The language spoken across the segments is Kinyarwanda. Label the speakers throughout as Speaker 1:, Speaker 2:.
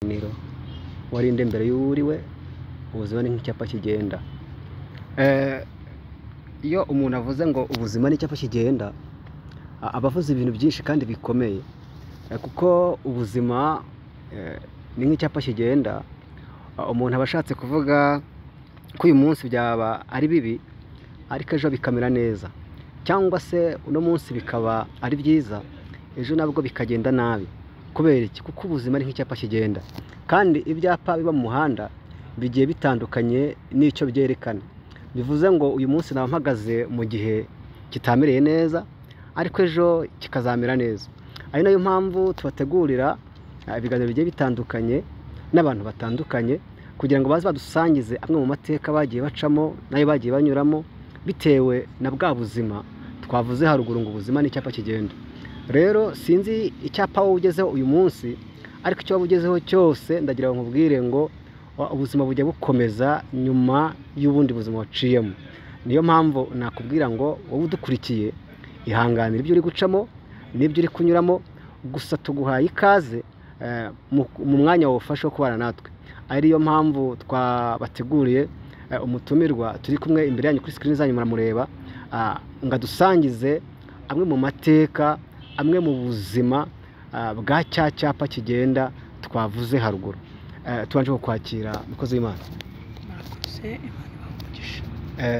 Speaker 1: Kiganiro warinde mbere y'uwuriwe. Ubuzima ni nk'icyapa kigenda. Iyo umuntu avuze ngo ubuzima ni icyapa kigenda, aba avuze ibintu byinshi kandi bikomeye. Kuko ubuzima ni nk'icyapa kigenda, umuntu aba ashatse kuvuga ko uyu munsi byaba ari bibi ariko ejo bikamera neza, cyangwa se uno munsi bikaba ari byiza, ejo nabwo bikagenda nabi. Kubera iki? Kuko ubuzima ari nk'icyapa kigenda, kandi ibyapa biba mu muhanda bigiye bitandukanye n'icyo byerekana. Bivuze ngo uyu munsi naba mpagaze mu gihe kitamereye neza, ariko ejo kikazamera neza. Ari nayo mpamvu tubategurira ibiganiro bigiye bitandukanye n'abantu batandukanye, kugira ngo baze badusangize amwe mu mateka bagiye bacamo n'ayo bagiye banyuramo, bitewe na bwa buzima twavuze haruguru ngo ubuzima ni icyapa kigenda. Rero sinzi icyapa wowe ugezeho uyu munsi, ariko icyo waba ugezeho cyose ndagira ngo nkubwire ngo ubuzima bujya bukomeza nyuma y'ubundi buzima waciyemo. Niyo mpamvu nakubwira ngo wowe udukurikiye, ihanganire ibyo uri gucamo n'ibyo uri kunyuramo, gusa tuguhaye ikaze mu mwanya wawufashe wo kubana natwe. Ariyo mpamvu twabateguriye umutumirwa turi kumwe imbere yanyu kuri screen zanyu muramureba, ngo adusangize amwe mu mateka, amwe mu buzima bwa cya cyapa kigenda twavuze haruguru. Tubanje kukwakira, mukozi w'Imana.
Speaker 2: Murakoze, Imana ibahe umugisha.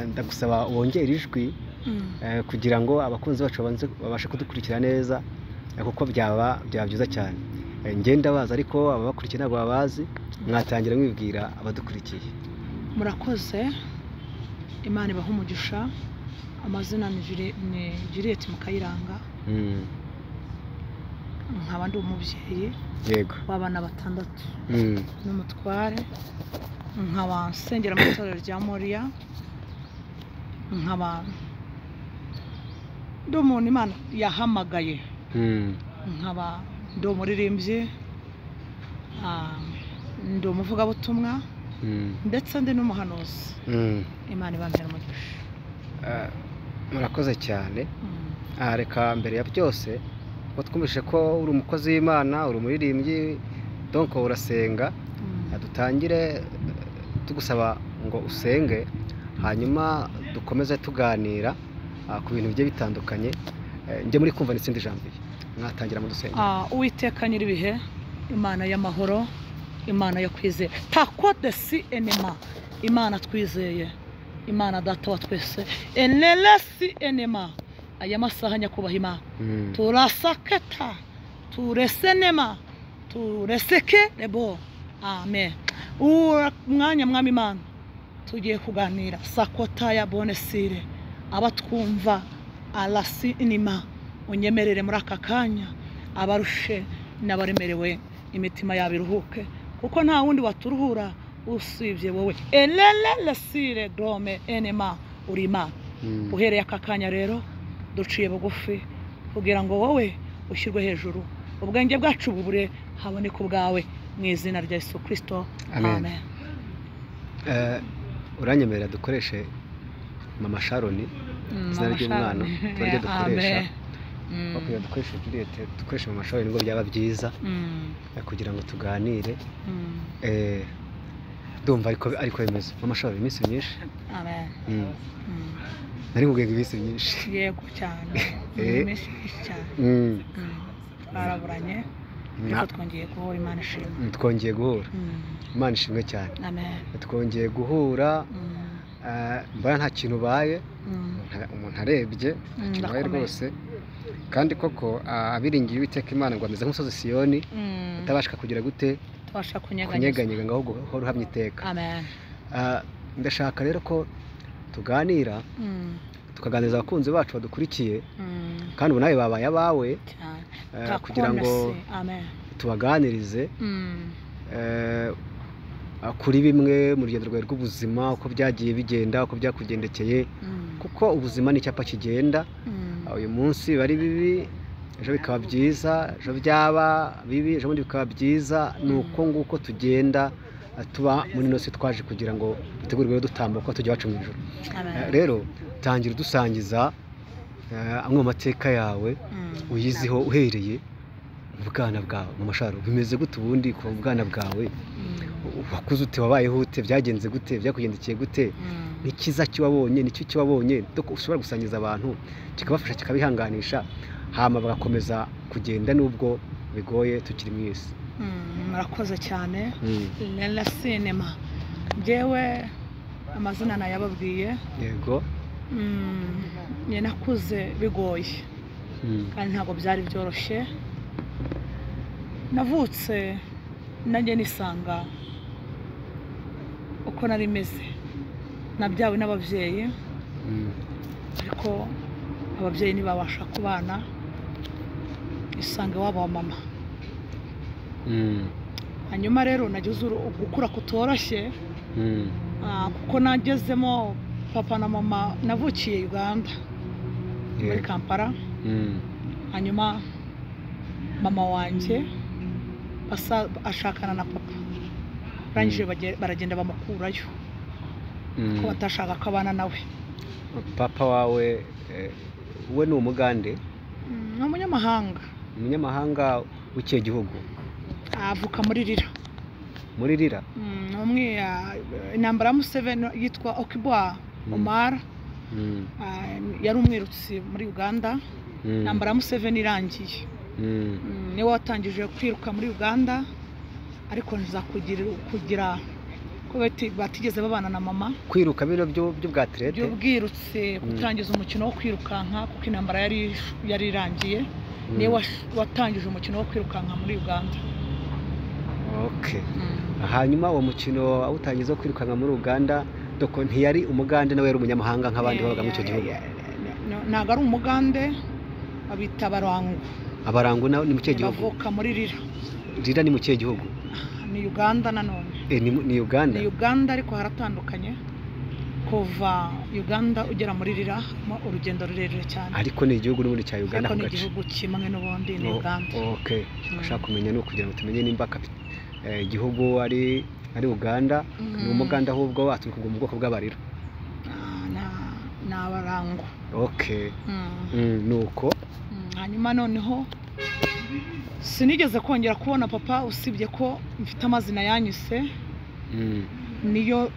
Speaker 1: Ndagusaba wongere ijwi kugira ngo abakunzi bacu babashe kudukurikira neza, kuko byaba byiza cyane. Ngenda bazi ariko ababakurikiye ntabwo babazi, mwatangira mwibwira abadukurikiye.
Speaker 2: Murakoze, Imana ibahe umugisha. Amazina ni Juliet Mukayiranga. Nkaba ndi umubyeyi w'abana 6 n'umutware, nkaba nsengera mu itorero rya Moriya, nkaba ndi umuntu Imana yahamagaye, nkaba ndi umuririmbyi, ndi umuvugabutumwa, ndetse ndi n'umuhanuzi. Imana ibampere umugisha.
Speaker 1: Murakoze cyane. Reka mbere ya byose ko twumvise ko uri umukozi w'Imana, uri umuririmbyi, donc urasenga, dutangire tugusaba ngo usenge, hanyuma dukomeze tuganira ku bintu bigiye bitandukanye. Njye muri kumva n'itsindi Janvier, mwatangira mudusenge.
Speaker 2: Uwiteka nyiribihe, Imana y'amahoro, Imana yo kwizera, takode si enema, Imana twizeye, Imana data wa twese, enele si enema. Aya masaha nyakubaha Imana, turasaketa turesenema tureseke rebo amen. Umwanya mwami Imana tugiye kuganira sakota ya bonesire, abatwumva arasi inima, unyemerere muri aka kanya abarushe n'abaremerewe imitima yabo iruhuke, kuko nta wundi waturuhura usibye wowe. Elele lesire dome enema, uri Imana. Uhereye aka kanya rero duciye bugufi kugira ngo wowe ushyirwe hejuru, ubwenge bwacu bubure haboneke ubwawe, mu izina rya Yesu Kristo, amen.
Speaker 1: Uranyemerera dukoreshe Mama Sharon, izina ry'umwana turyo dukoresha, kugira dukoreshe Juliet, dukoreshe Mama Sharon nibwo byaba byiza, kugira ngo tuganire. Ndumva ariko bimeze. Mama Sharon, iminsi myinshi.
Speaker 2: Amen.
Speaker 1: Nari nkubwiye ngo iminsi myinshi.
Speaker 2: Yego cyane. Iminsi myinshi cyane. Twaraburanye, ariko twongeye guhura, Imana ishimwe.
Speaker 1: Twongeye guhura. Imana ishimwe cyane.
Speaker 2: Amen.
Speaker 1: Twongeye guhura, mbona nta kintu ubaye, umuntu arebye nta kintu ubaye rwose. Kandi koko abiringiye Uwiteka Imana ngo ameze nk'umusozi Siyoni, utabasha kugira gute, kunyeganyega, ngo ahubwo uhore uhamye iteka.
Speaker 2: Amen.
Speaker 1: Ndashaka rero ko tuganira, tukaganiriza abakunzi bacu badukurikiye, kandi ubu nawe babaye abawe, kugira ngo tubaganirize kuri bimwe mu rugendo rwawe rw'ubuzima, uko byagiye bigenda, uko byakugendekeye, kuko ubuzima ni icyapa kigenda. Uyu munsi biba ari bibi, ejo bikaba byiza, ejo byaba bibi, ejo bundi bikaba byiza. Ni uko nguko tugenda tuba muri ino si twaje kugira ngo dutegurwe dutambuka tujya iwacu mu ijuru. Rero tangira udusangiza amwe mu mateka yawe uyiziho, uhereye Mu bwana bwawe mu masharo bimeze gute ubundi ku bwana bwawe? Wakuze ute, wabayeho ute, byagenze gute, byakugendekeye gute? Nikiza kiwabonye, nicyo kiwabonye ushobora gusangiza abantu kikabafasha kikabihanganisha, hama bagakomeza kugenda nubwo bigoye tukiri mu isi.
Speaker 2: Murakoze cyane. Lela Sinema, njyewe amazina nayababwiye.
Speaker 1: Yego.
Speaker 2: Njye nakuze bigoye kandi ntabwo byari byoroshye. Navutse nanjye nisanga uko nari meze, nabyawe n'ababyeyi ariko ababyeyi ntibabasha kubana, isanga iwabo wa mama. Hanyuma rero nagize gukura kutoroshye, kuko nagezemo papa na mama, navukiye Uganda muri Kampala. Hanyuma mama wanjye ashakana na papa, barangije baragenda bamukurayo ko batashaka ko abana nawe.
Speaker 1: Papa wawe we ni umugande?
Speaker 2: Ni umunyamahanga.
Speaker 1: Umunyamahanga w'ikihe gihugu?
Speaker 2: Avuka muri Lira.
Speaker 1: Muri Lira?
Speaker 2: Umwe intambara ya Museveni yitwa Okibwa Omar, yari umwirutsi muri Uganda. Intambara ya Museveni irangiye niwe watangije kwiruka muri Uganda, ariko nza kugira ko batigeze babana na mama.
Speaker 1: Kwiruka bino by'ubwatirete
Speaker 2: by'ubwirutsi, gutangiza umukino wo kwirukanka kuko intambara yari irangiye, niwe watangije umukino wo kwirukanka muri Uganda.
Speaker 1: Okay. Hanyuma uwo mukino awutangiza wo kwirukanka muri Uganda, doko ntiyari umugande, nawe yari umunyamahanga nk'abandi babaga muri icyo gihugu?
Speaker 2: Ntabwo ari umugande, babita abarangu.
Speaker 1: Abarangu ni mu kihe gihugu?
Speaker 2: Bavuka muri Lira.
Speaker 1: Lira ni mu kihe gihugu?
Speaker 2: Ni Uganda nanone.
Speaker 1: Ni Uganda?
Speaker 2: Ni Uganda ariko haratandukanye. Kuva Uganda ugera muri Lira urugendo rurerure cyane.
Speaker 1: Ariko ni igihugu n'ubundi cya Uganda.
Speaker 2: Ariko ni igihugu kimwe n'ubundi ni Uganda.
Speaker 1: Okay. Ushaka kumenya ni ukugira ngo tumenye nimba igihugu ari Uganda, ni umuganda ahubwo aturuka mu bwoko bw'abarira.
Speaker 2: Ni abarangu.
Speaker 1: Okay. Nuko
Speaker 2: hanyuma noneho sinigeze kongera kubona papa, usibye ko mfite amazina yanyise niyo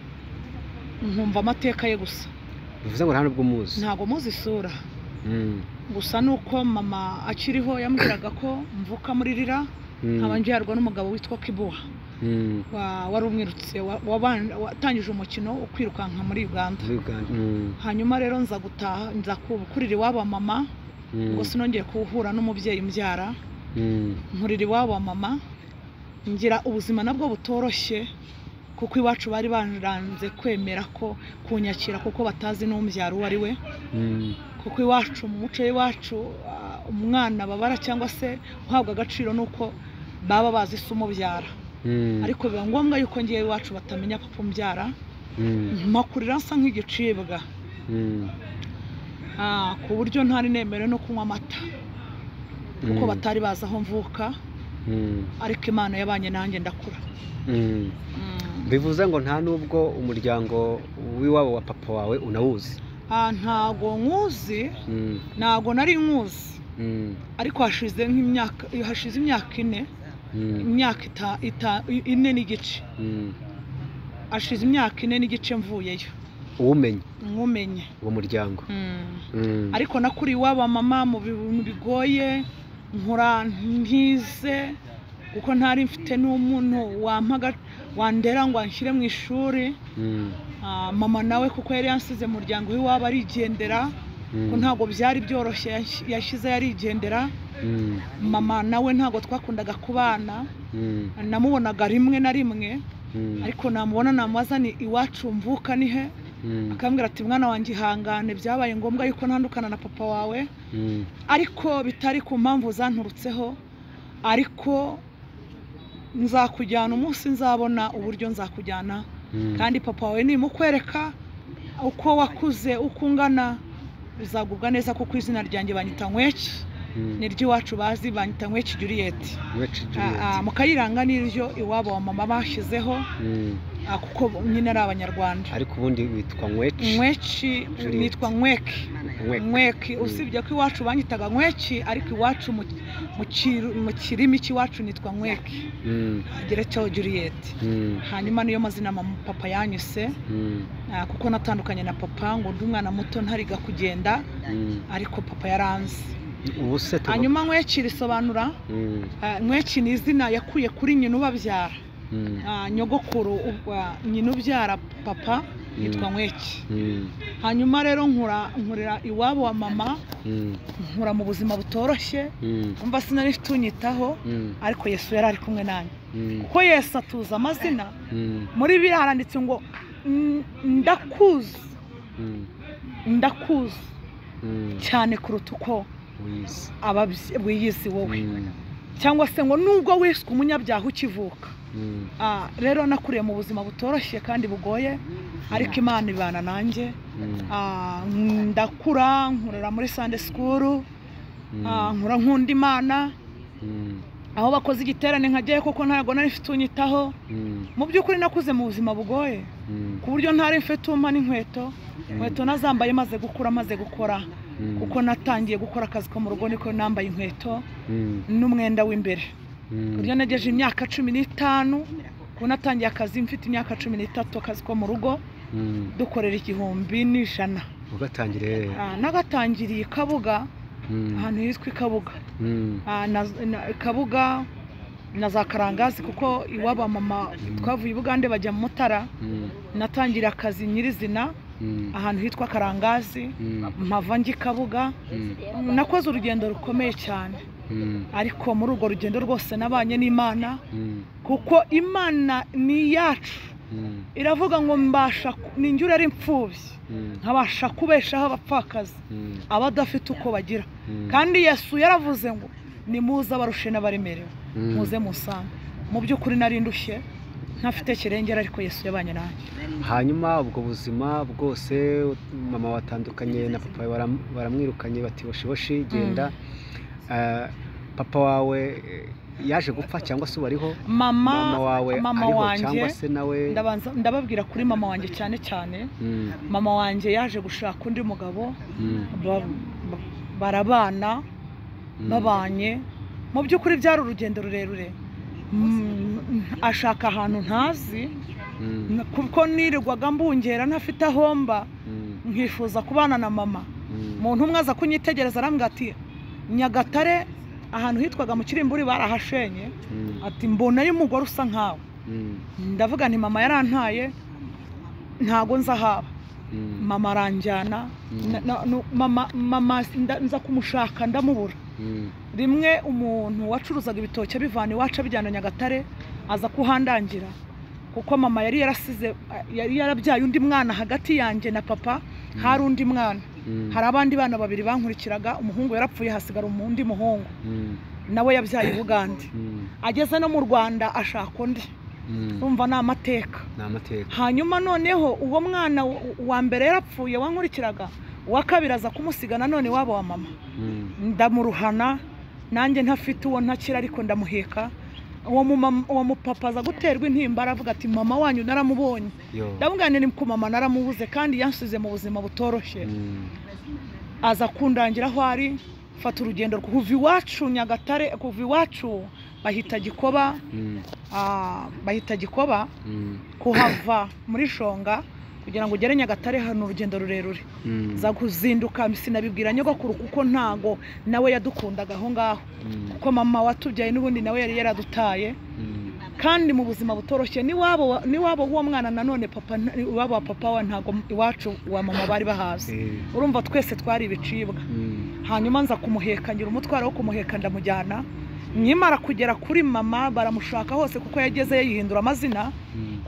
Speaker 2: nkumva amateka ye gusa.
Speaker 1: Bivuze ngo nta nubwo muzi?
Speaker 2: Ntabwo muzi isura. Gusa nuko mama akiriho yambwiraga ko mvuka muri Lira, nkaba nbyarwa n'umugabo witwa Kibuha wari umwirutse watangije umukino wo kwirukanka muri Uganda. Hanyuma rero nza gutaha, nza kurira iwabo wa mama, ngo sinongeye kuhura n'umubyeyi umbyara. Nkurira iwabo wa mama, ngira ubuzima nabwo butoroshye kuko iwacu bari baranze kwemera ko kunyakira kuko batazi n'umbyara uwo ari we. Kuko iwacu mu muco w'iwacu umwana babara cyangwa se uhabwa agaciro nuko baba bazi se umubyara. Ariko biba ngombwa yuko ngiye iwacu batamenya papa umbyara, mpakurira nsa nk'igicibwa ku buryo ntari nemerewe no kunywa amata kuko batari bazi aho mvuka. Ariko Imana yabanye nanjye ndakura.
Speaker 1: Bivuze ngo nta nubwo umuryango w'iwabo wa papa wawe unawuzi?
Speaker 2: Ntago nkuzi, ntago nari nkuzi, ariko hashize nk'imyaka, hashize imyaka ine, imyaka ine n'igice, hashize imyaka 4 n'igice mvuyeyo.
Speaker 1: Uwumenye?
Speaker 2: Nkumenye
Speaker 1: uwo muryango.
Speaker 2: Ariko nakuri iwabo mama mu bintu bigoye, nkura ntize kuko ntari mfite n'umuntu wampaga wandera ngo anshyire mu ishuri. Mama nawe kuko yari yansize mu muryango w'iwabo arigendera, ko ntabwo byari byoroshye, yashize yarigendera. Mama nawe ntabwo twakundaga kubana, namubonaga rimwe na rimwe, ariko namubona namubaza ni iwacu mvuka ni he, akambwira ati mwana wanjye ihangane, byabaye ngombwa yuko ntandukana na papa wawe, ariko bitari ku mpamvu zanturutseho, ariko nzakujyana umunsi nzabona uburyo nzakujyana, kandi papa wawe nimukwereka uko wakuze uko ungana bizagubwa neza kuko izina ryanjye banyita Nkweki. Niryo iwacu bazi, banyita Nkweki Juliet. Mukayiranga niryo iwabo wa mama bashyizeho, kuko nyine ari abanyarwanda.
Speaker 1: Ariko ubundi witwa Nkweki?
Speaker 2: Nkweki, nitwa Nkweki. Nkweki, usibye ko iwacu banyitaga Nkweki, ariko iwacu mu kirimi cy'iwacu nitwa Nkweki geretseho Juliet. Hanyuma niyo mazina mama papa yanyise, kuko natandukanye na papa ngo ndi umwana muto ntariga kugenda, ariko papa yaranze. Hanyuma Nkweki risobanura, Nkweki ni izina yakuye kuri nyina ubabyara. Nyogokuru nyina ubyara papa yitwa Nkweki. Hanyuma rero nkurira iwabo wa mama, nkura mu buzima butoroshye, umva sinari mfite unyitaho, ariko Yesu yari ari kumwe nanjye. Kuko Yesu atuza amazina. Muri Bibiliya haranditse ngo ndakuzi, ndakuzi cyane kuruta uko wiyizi wowe, cyangwa se ngo nubwo wiswe umunyabyaha ukivuka. Rero nakuriye mu buzima butoroshye kandi bugoye, ariko Imana ibana nanjye. Ndakura nkurira muri Sunday school, nkura nkunda Imana. Aho bakoze igiterane nkajyayo kuko ntabwo nari mfite unyitaho. Mu by'ukuri nakuze mu buzima bugoye, ku buryo ntari mfite umpa n'inkweto. Inkweto nazambaye maze gukura, maze gukora, kuko natangiye gukora akazi ko mu rugo niko nambaye inkweto n'umwenda w'imbere. Ku buryo nageje imyaka 15, kuko natangiye akazi mfite imyaka 13, akazi ko mu rugo dukorera 1100.
Speaker 1: Ugatangiriye?
Speaker 2: Nagatangiriye Kabuga, ahantu hitwa i Kabuga. Kabuga na za Karangazi, kuko iwabo mama twavuye i Bugande bajya mu Mutara. Natangira akazi nyirizina ahantu hitwa Karangazi, mpava njya i Kabuga. Nakoze urugendo rukomeye cyane, ariko muri urwo rugendo rwose nabanye n'Imana, kuko Imana ni iyacu. Iravuga ngo mbasha ninjye urera imfubyi, nkabasha kubeshaho abapfakazi, abadafite uko bagira. Kandi Yesu yaravuze ngo nimuze abarushe n'abaremerewe, muze musange. Mu by'ukuri nari ndushye ntafite kirengera, ariko Yesu yabanye nanjye.
Speaker 1: Hanyuma ubwo buzima bwose, mama watandukanye na papa baramwirukanye bati boshi genda. Papa wawe yaje gupfa cyangwa se ubariho?
Speaker 2: Mama
Speaker 1: wawe
Speaker 2: mama
Speaker 1: ariho
Speaker 2: wanjye
Speaker 1: cyangwa se nawe?
Speaker 2: Ndabanza ndababwira kuri mama wanjye cyane cyane. Mama wanjye yaje gushaka undi mugabo, barabana, babanye. Mu by'ukuri byari urugendo rurerure. Ashaka ahantu ntazi, kuko nirirwaga mbungera ntafite aho mba, nkifuza kubana na mama. Umuntu umwe aza kunyitegereza arambwira ati Nyagatare ahantu hitwaga mu Kirimburi barahashenye, ati mbonayo umugore usa nkawe. Ndavuga nti mama yarantaye ntago nzahaba. Mama aranjyana, mama nza kumushaka ndamubura. Rimwe umuntu wacuruzaga ibitoki abivana iwacu abijyana Nyagatare aza kuhandangira, kuko mama yari yarasize, yari yarabyaye undi mwana hagati yanjye na papa. Hari undi mwana, hari abandi bana babiri bankurikiraga. Umuhungu yarapfuye, hasigara undi muhungu nawe yabyaye i Bugande. Ageze no mu Rwanda ashaka undi. Urumva ni amateka. Hanyuma noneho uwo mwana wa mbere yarapfuye wankurikiraga, uwa kabiri aza kumusiga nanone iwabo wa mama. Ndamuruhana nanjye ntafite uwo ntakira, ariko ndamuheka. Uwo mupapa aza guterwa intimba, aravuga ati mama wanyu naramubonye. Ndavuga nti ku mama naramubuze kandi yansize mu buzima butoroshye. Aza kundangira aho ari, mfata urugendo kuva iwacu Nyagatare, kuva iwacu bahita Gikoba, bahita Gikoba, kuhava muri Shonga kugira ngo ugere Nyagatare hano urugendo rurerure. Za kuzinduka sinabibwira nyogokuru kuko ntago nawe yadukundaga aho ngaho, kuko mama watubyaye n'ubundi nawe yari yaradutaye. Kandi mu buzima butoroshye niwabo w'uwo mwana nanone papa, iwabo wa papa wa ntago iwacu wa mama bari bahazi. Urumva twese twari ibicibwa. Hanyuma nza kumuheka, ngira umutwaro wo kumuheka ndamujyana. Nkimara kugera kuri mama baramushaka hose, kuko yageze yihindura amazina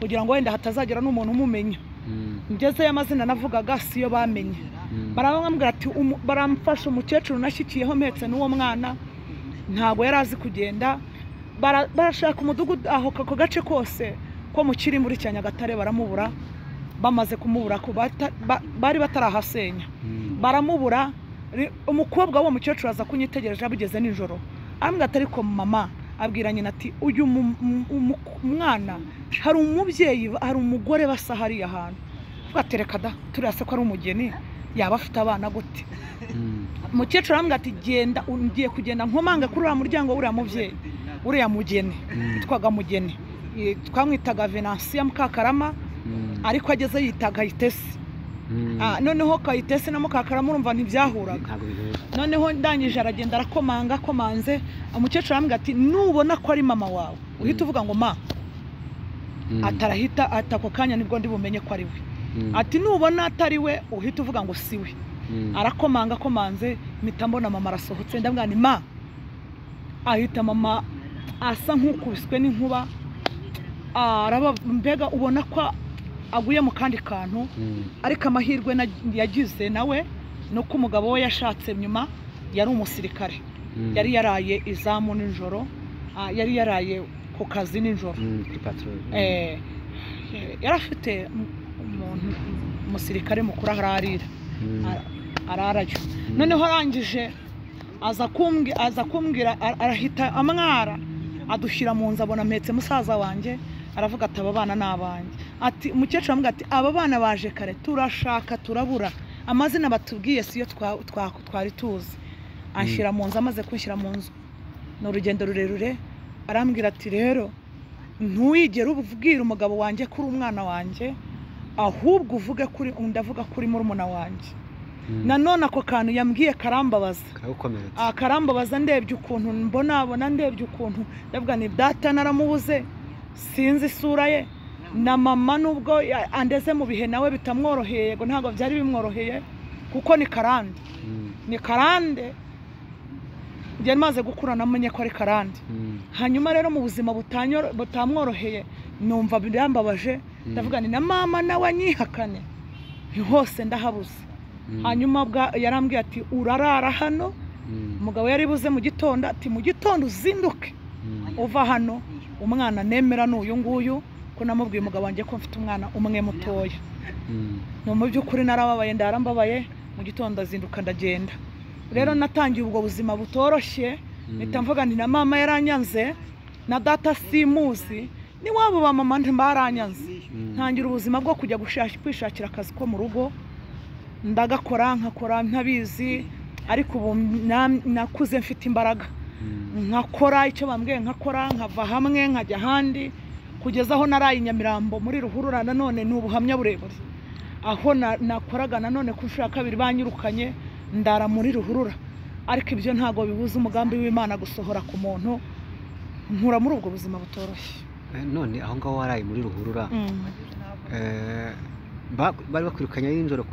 Speaker 2: kugira ngo wenda hatazagira n'umuntu umumenya. Ngezeyo amazina navugaga siyo bamenye. Barambwira ati baramfasha umukecuru nashyikiyeho mpetse n'uwo mwana ntago yari azi kugenda. Barashaka umudugudu aho ako gace kose ko mu Kirimburi cya Nyagatare baramubura. Bamaze kumubura bari batarahasenya, baramubura. Umukobwa w'uwo mukecuru aza kunyitegereje abugeze nijoro, arambwira ati ariko mama, abwira nyina ati uyu mwana hari umubyeyi, hari umugore basa hariya hantu. Twatereka da, turiya se ko ari umugeni yaba afite abana gute? Umukecuru arambwira ati genda, ngiye kugenda nkomanga kuri uriya muryango w'uriya mubyeyi, uriya mugeni yitwaga Mugeni, twamwitaga Venansiya Mukakarama, ariko ageze yita Kayitesi. Noneho Kayitesi na Mukakarama urumva ntibyahuraga. Noneho ndangije aragenda arakomanga, akomanze, umukecuru arambwira ati nubona ko ari mama wawe uhita uvuga ngo ma, atarahita ati ako kanya nibwo ndi bumenye ko ari we. Ati nubona atari we uhita uvuga ngo si we. Arakomanga, akomanze, mpita mbona mama arasohotse, ndabwira ni ma, ahita mama asa nk'ukubiswe n'inkuba, araba mbega ubona ko aguye mu kandi kantu. Ariko amahirwe yagize nawe nuko umugabo we yashatse nyuma yari umusirikare, yari yaraye izamu nijoro, yari yaraye ku kazi nijoro, yari afite umuntu umusirikare mukuru ararira, ararayo. Noneho arangije aza kumbwira, arahita amwara adushyira mu nzu, abona mpetse musaza wanjye, aravuga ati aba bana ni abanjye. Ati umukecuru aramubwira ati aba bana baje kare, turashaka turabura, amazina batubwiye siyo twari tuzi. Anshyira mu nzu, amaze kunshyira mu nzu ni urugendo rurerure, arambwira ati rero ntuwigere ubwira umugabo wanjye kuri umwana wanjye, ahubwo uvuge kuri, ndavuga kuri murumuna wanjye. Nanone ako kantu yambwiye karambabaza, karambabaza, ndebye ukuntu mbonabona, ndebye ukuntu ndavuga ni data naramubuze, sinzi isura ye, na mama nubwo andeze mu bihe nawe bitamworoheye, yego ntabwo byari bimworoheye kuko ni karande, ni karande. Njye maze gukura namenye ko ari karande. Hanyuma rero mu buzima butamworoheye numva birambabaje, ndavuga ni na mama nawe anyihakane, hose ndahabuze. Hanyuma yarambwiye ati urarara hano, umugabo yari buze mu gitondo, ati mu gitondo uzinduke uva hano, umwana nemera n'uyu nguyu, ko namubwiye umugabo wanjye ko mfite umwana umwe mutoya. No mu by'ukuri narababaye, ndarambabaye, mu gitondo azinduka ndagenda. Rero natangiye ubwo buzima butoroshye, mpita mvuga nti na mama yaranyanze, na data simuzi, ni wabo ba mama ntibaranyanze. Ntangira ubuzima bwo kujya kwishakira akazi ko mu rugo, ndagakora nkakora ntabizi, ariko ubu nakuze mfite imbaraga, nkakora icyo bambwiye nkakora, nkava hamwe nkajya ahandi, kugeza aho naraye Nyamirambo muri ruhurura. Nanone ni ubuhamya burebure, aho nakoraga nanone ku nshuro ya kabiri banyirukanye, ndara muri ruhurura. Ariko ibyo ntago bibuza umugambi w'Imana gusohora ku muntu. Nkura muri ubwo buzima butoroshye.
Speaker 1: None aho ngaho waraye muri ruhurura, bari bakwirukanye nijoro?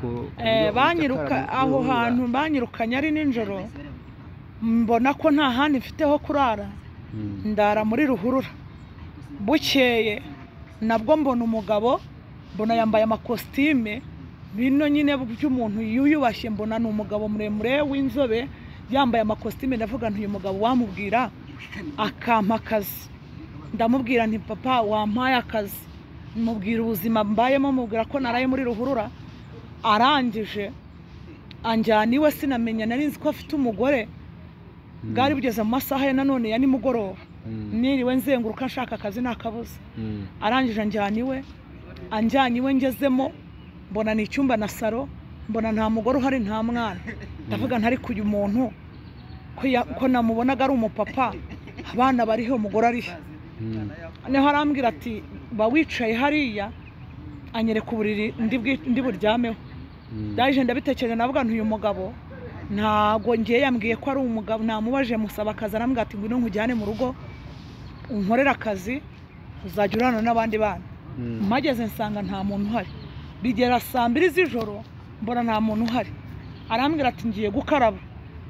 Speaker 2: Banyiruka aho hantu, banyirukanye ari nijoro, mbona ko nta handi mfite ho kurara, ndara muri ruhurura. Bukeye nabwo mbona umugabo, mbona yambaye amakositime bino nyine by'umuntu yuyubashye, mbona ni umugabo muremure w'inzobe yambaye amakositime. Ndavuga nti uyu mugabo wamubwira akampa akazi. Ndamubwira nti papa wampaye akazi, mubwira ubuzima mbayemo, mubwira ko naraye muri ruhurura. Arangije anjyana iwe, sinamenya, nari nzi ko afite umugore. Bwari bugeze mu masaha ya nanone ya nimugoroba, niriwe nzenguruka nshaka akazi nakabuze. Arangije anjyana iwe, anjyanye iwe ngezemo mbona ni icyumba na saro, mbona nta mugore uhari nta mwana. Ndavuga ntari kuyu muntu ko namubonaga ari umupapa, abana bariho umugore arihe. Niho arambwira ati ba wicaye hariya, anyereka uburiri ndi buryameho. Ndaje ndabitekereza, navuga nti uyu mugabo ntago ngiye yambwiye ko ari umugabo. Namubaje musaba akazi, arambwira ati ngwino nkujyane mu rugo unkorere akazi, uzajya urana n'abandi bana. Mpageze nsanga nta muntu uhari. Bigera saa 2 z'ijoro mbona nta muntu uhari. Arambwira ati ngiye gukaraba.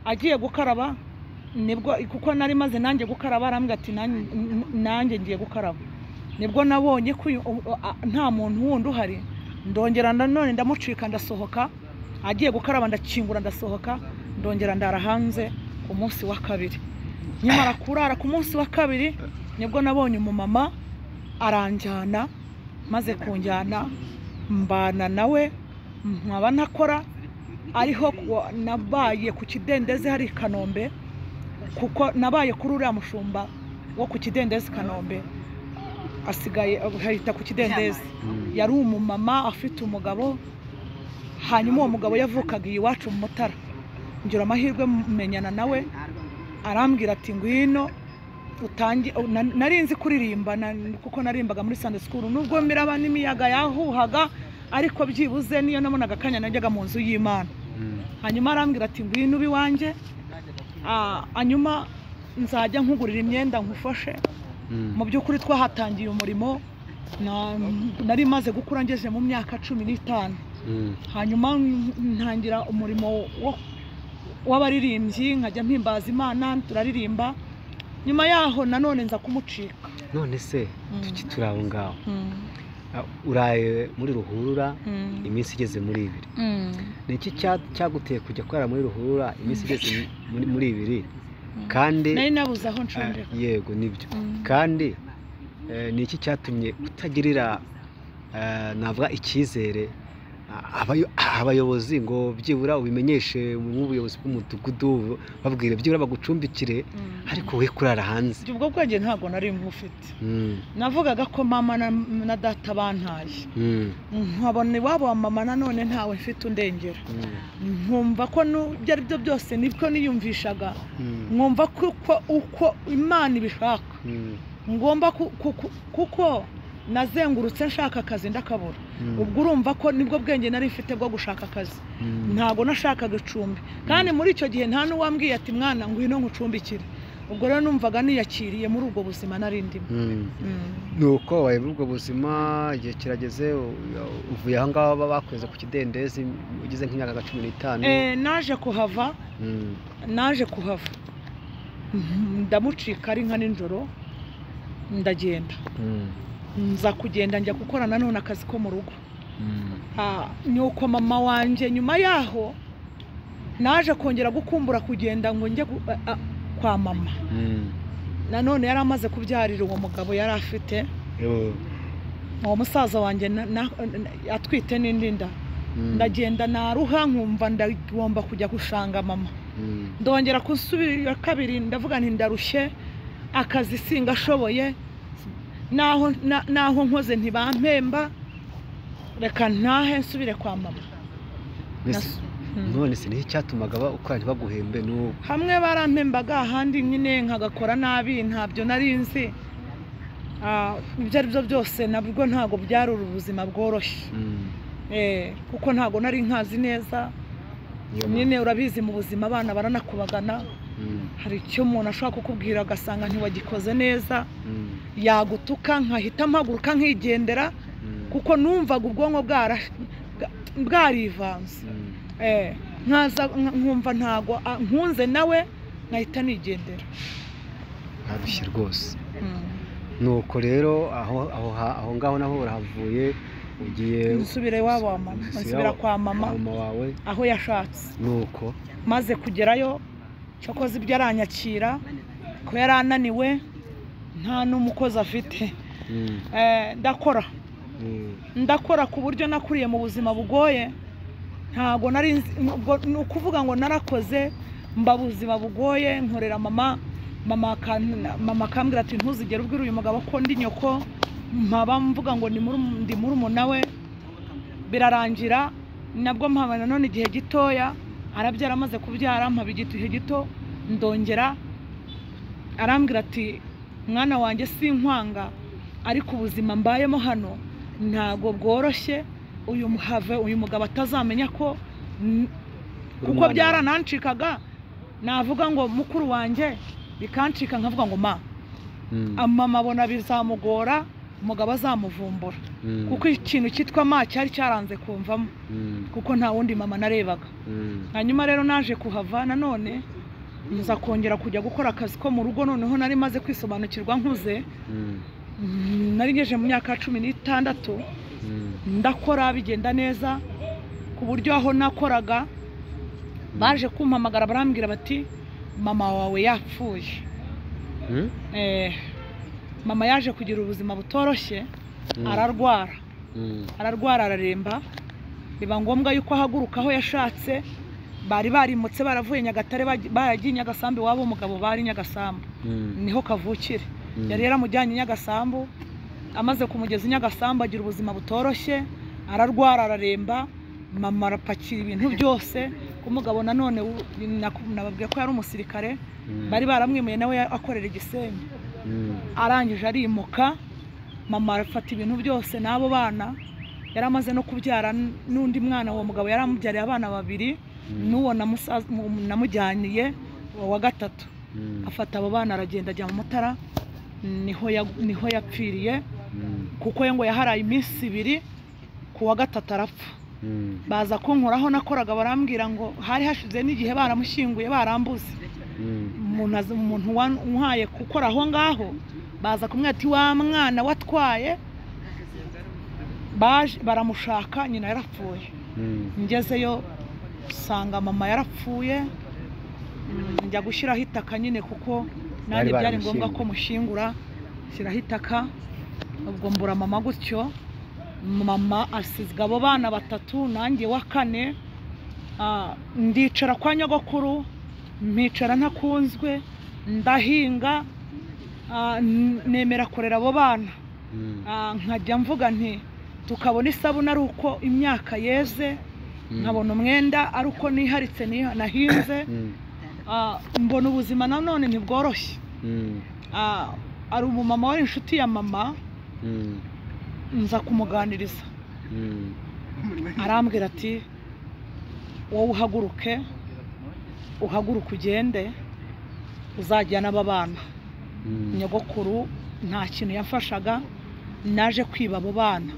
Speaker 2: Agiye gukaraba nibwo, kuko nari maze nanjye gukaraba, arambwira ati nanjye ngiye gukaraba. Nibwo nabonye ko nta muntu wundi uhari, ndongera nanone ndamucika ndasohoka. Agiye gukaraba ndakingura ndasohoka, ndongera ndara hanze ku munsi wa kabiri. Nyamara kurara ku munsi wa kabiri nibwo nabonye umumama aranjyana, maze kunjyana mbana nawe nkaba ntakora. Ariho nabaye ku kidendezi hari Kanombe, kuko nabaye kuri uriya mushumba wo ku kidendezi Kanombe, asigaye ahita ku kidendezi. Yari umumama afite umugabo, hanyuma uwo mugabo yavukaga iwacu mu Mutara. Ngira amahirwe menyana nawe, arambwira ati ngwino utangi. Nari nzi kuririmba kuko narimbaga muri Sunday school, nubwo miraba n'imiyaga yahuhaga, ariko byibuze niyo nabonaga akanya najyaga mu nzu y'Imana. Hanyuma arambwira ati ngwino ube iwanjye, hanyuma nzajya nkugurira imyenda nkufashe. Mu by'ukuri twahatangiye umurimo, nari maze gukura ngeze mu myaka 15. Hanyuma ntangira umurimo w'abaririmbyi, nkajya mpimbaza Imana, turaririmba. Nyuma yaho nanone nza kumucika.
Speaker 1: None se turi aho ngaho, uraye muri ruhurura iminsi igeze muri 2, ni iki cyaguteye kujya kurara muri ruhurura iminsi igeze muri 2? Kandi
Speaker 2: nari nabuze aho ncumbika.
Speaker 1: Yego nibyo. Kandi ni iki cyatumye utagirira navuga icyizere abayobozi ngo byibura ubimenyeshe nk'ubuyobozi bw'umudugudu, babwire byibura bagucumbikire, ariko we kurara hanze?
Speaker 2: Ubwo bwenge ntabwo nari nkufite. Navugaga ko mama na data bantaye, nkabona iwabo wa mama nanone ntawe mfite undengera, nkumva ko ibyo ari byo byose nibwo niyumvishaga, nkumva ko uko Imana ibishaka ngomba, kuko nazengurutse nshaka akazi ndakabura. Ubwo urumva ko nibwo bwenge nari mfite bwo gushaka akazi, ntago nashakaga icumbi. Kandi muri icyo gihe nta n'uwambwiye ati mwana ngwino nkucumbikire. Ubwo rero numvaga niyakiriye muri ubwo buzima nari ndimo.
Speaker 1: Nuko wabaye muri ubwo buzima, igihe kirageze uvuye aho ngaho bakweze ku kidendezi ugeze nk'imyaka 15.
Speaker 2: Naje kuhava, naje kuhava ndamucika ari nka nijoro, ndagenda. Nza kugenda njya gukora nanone akazi ko mu rugo. Nuko mama wanjye nyuma yaho naje kongera gukumbura kugenda ngo njye kwa mama. Nanone yari amaze kubyarira uwo mugabo yari afite, uwo musaza wanjye atwite n'indi nda. Ndagenda naruha nkumva ndagomba kujya gushanga mama. Ndongera kusubira kabiri, ndavuga nti ndarushye, akazi singashoboye, naho nkoze ntibampemba, reka ntahe nsubire kwa mama.
Speaker 1: None se nihe cyatumaga ukora ntibaguhembe?
Speaker 2: Hamwe barampembaga, ahandi nyine nkagakora nabi, ntabyo nari nzi. Ibyo ari byo byose nabwo ntabwo byari ubuzima bworoshye, kuko ntabwo nari nkazi neza. Nyine urabizi mu buzima abana baranakubagana, hari icyo umuntu ashobora kukubwira agasanga ntiwagikoze neza, yagutuka nkahita mpaguruka nkigendera, kuko numvaga ubwonko bwarivanze. Nkaza nkumva ntago nkunze nawe, nkahita nigendera.
Speaker 1: Arushye rwose. Nuko rero aho ngaho naho urahavuye, ugiye
Speaker 2: nsubira iwabo wa mama, nsubira kwa mama
Speaker 1: wawe
Speaker 2: aho yashatse.
Speaker 1: Nuko
Speaker 2: maze kugerayo, cyokoze ibyo aranyakira ko yari ananiwe, nta n'umukozi afite. Ndakora ndakora ku buryo nakuriye mu buzima bugoye, ntago nari ni ukuvuga ngo narakoze mba buzima bugoye. Nkorera mama, mama akambwira ati ntuzigere ubwira uyu mugabo ko ndi nyoko, mpaba mvuga ngo ndi murumuna we. Birarangira nabwo mpaba nanone igihe gitoya, arabyara amaze kubyara mpaba igihe gito, ndongera arambwira ati mwana wanjye sinkwanga, ariko ubuzima mbayemo hano ntago bworoshye, uyu muhave uyu mugabo atazamenya ko, kuko byaranancikaga navuga ngo mukuru wanjye bikancika nkavuga ngo ma mama abona bizamugora, umugabo azamuvumbura, kuko ikintu cyitwa ma cyari cyaranze kumvamo, kuko nta wundi mama narebaga. Hanyuma rero naje kuhava nanone nza kongera kujya gukora akazi ko mu rugo. Noneho nari maze kwisobanukirwa nkuze, nari ngeje mu myaka 16, ndakora bigenda neza, ku buryo aho nakoraga baje kumpamagara barambwira bati mama wawe yapfuye. Mama yaje kugira ubuzima butoroshye, ararwara araremba. Biba ngombwa yuko ahaguruka aho yashatse. Bari barimutse baravuye Nyagatare baragiye Nyagasambu, iwabo umugabo bari Nyagasambu, niho kavukire. Yari yaramujyanye Nyagasambu, amaze kumugeza i Nyagasambu agira ubuzima butoroshye, ararwara araremba. Mama arapakira ibintu byose. Umugabo nanone nababwiye ko yari umusirikare, bari baramwimuye nawe akorera Igisenyi. Arangije arimuka, mama arafata ibintu byose n'abo bana. Yari amaze no kubyara n'undi mwana, uwo mugabo yari amubyariye abana babiri, n'uwo namujyaniye wa gatatu. Afata abo bana aragenda ajya mu Mutara, niho yapfiriye, kuko ngo yaharaye iminsi ibiri, ku wa gatatu arapfa. Baza kunkoraho nakoraga, barambwira ngo hari hashize n'igihe baramushyinguye barambuze. Umuntu wampaye gukora aho ngaho, baza kumwe ati wa mwana watwaye, baje baramushaka, nyina yarapfuye. Ngezeyo sanga mama yarapfuye, njya gushyiraho itaka nyine, kuko nanjye byari ngombwa ko mushyingura, shyiraho itaka. Ubwo mbura mama gutyo. Mama asizwe abo bana batatu, nanjye wa kane. Ndicara kwa nyogokuru, mpicara ntakunzwe, ndahinga, nemera kurera abo bana. Nkajya mvuga nti tukabona isabune ari uko imyaka yeze, nkabona umwenda ari uko niharitse nahinze. Mbona ubuzima nanone ntibworoshye. Ari umumama wari inshuti ya mama, nza kumuganiriza, arambwira ati wowe uhaguruke, uhaguruke ugende, uzajyana aba bana. Nyogokuru nta kintu yamfashaga, naje kwiba abo bana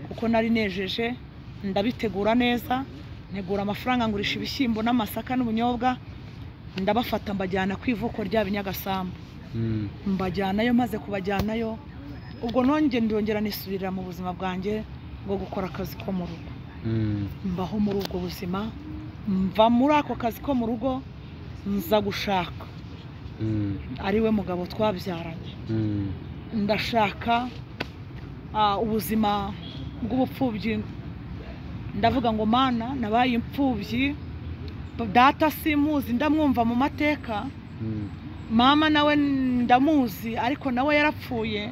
Speaker 2: kuko nari nejeje, ndabitegura neza, ntegura amafaranga ngurisha ibishyimbo n'amasaka n'ubunyobwa, ndabafata mbajyana ku ivuko rya Nyagasambu. Mbajyanayo, maze kubajyanayo ubwo nongeye ndongera nisubirira mu buzima bwanjye bwo gukora akazi ko mu rugo. Mbaho muri ubwo buzima, mva muri ako kazi ko mu rugo nza gushaka, ari we mugabo twabyaranye. Ndashaka ubuzima bw'ubupfubyi, ndavuga ngo mana nabaye imfubyi, data simuzi ndamwumva mu mateka, mama nawe ndamuzi ariko nawe yarapfuye,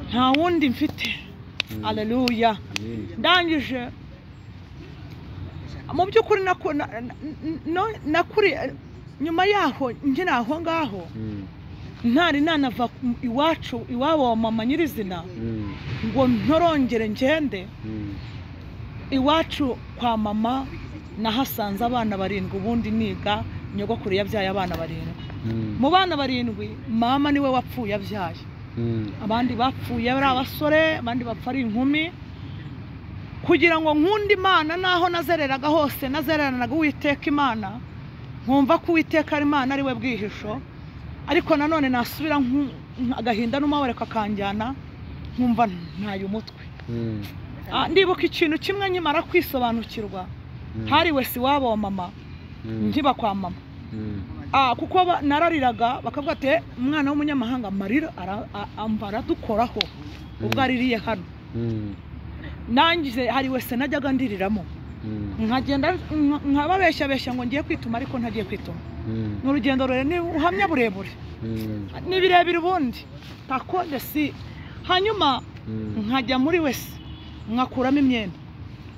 Speaker 2: nta wundi mfite. Haleluya. Ndangije mu by'ukuri nakuri nyuma yaho nkiri aho ngaho, ntari nanava iwacu iwabo wa mama nyirizina ngo ntorongere ngende iwacu kwa mama. Nahasanze abana barindwi, ubundi niga nyogokuru yabyaye abana barindwi. Mu bana barindwi mama niwe wapfuye abyaye, abandi bapfuye ari abasore, abandi bapfa ari inkumi. Kugira ngo nkunde Imana, naho nazereraga hose nazereranaga Uwiteka Imana, nkumva ko Uwiteka ari Imana ari we bwihisho, ariko nanone nasubira agahinda n'umubabaro kakanjyana, nkumva ntaye umutwe. Ndibuka ikintu kimwe nkimara kwisobanukirwa, hari wese iwabo wa mama, nkiba kwa mama, kuko narariraga bakavuga ati umwana w'umunyamahanga amarira aradukoraho ubwo aririye hano. Nangize hari wese najyaga ndiriramo, nkagenda nkababeshyabeshya ngo ngiye kwituma, ariko ntagiye kwituma. Ni urugendo rurerure, ni ubuhamya burebure, ni birebire ubundi takonde si. Hanyuma nkajya muri wese nkakuramo imyenda,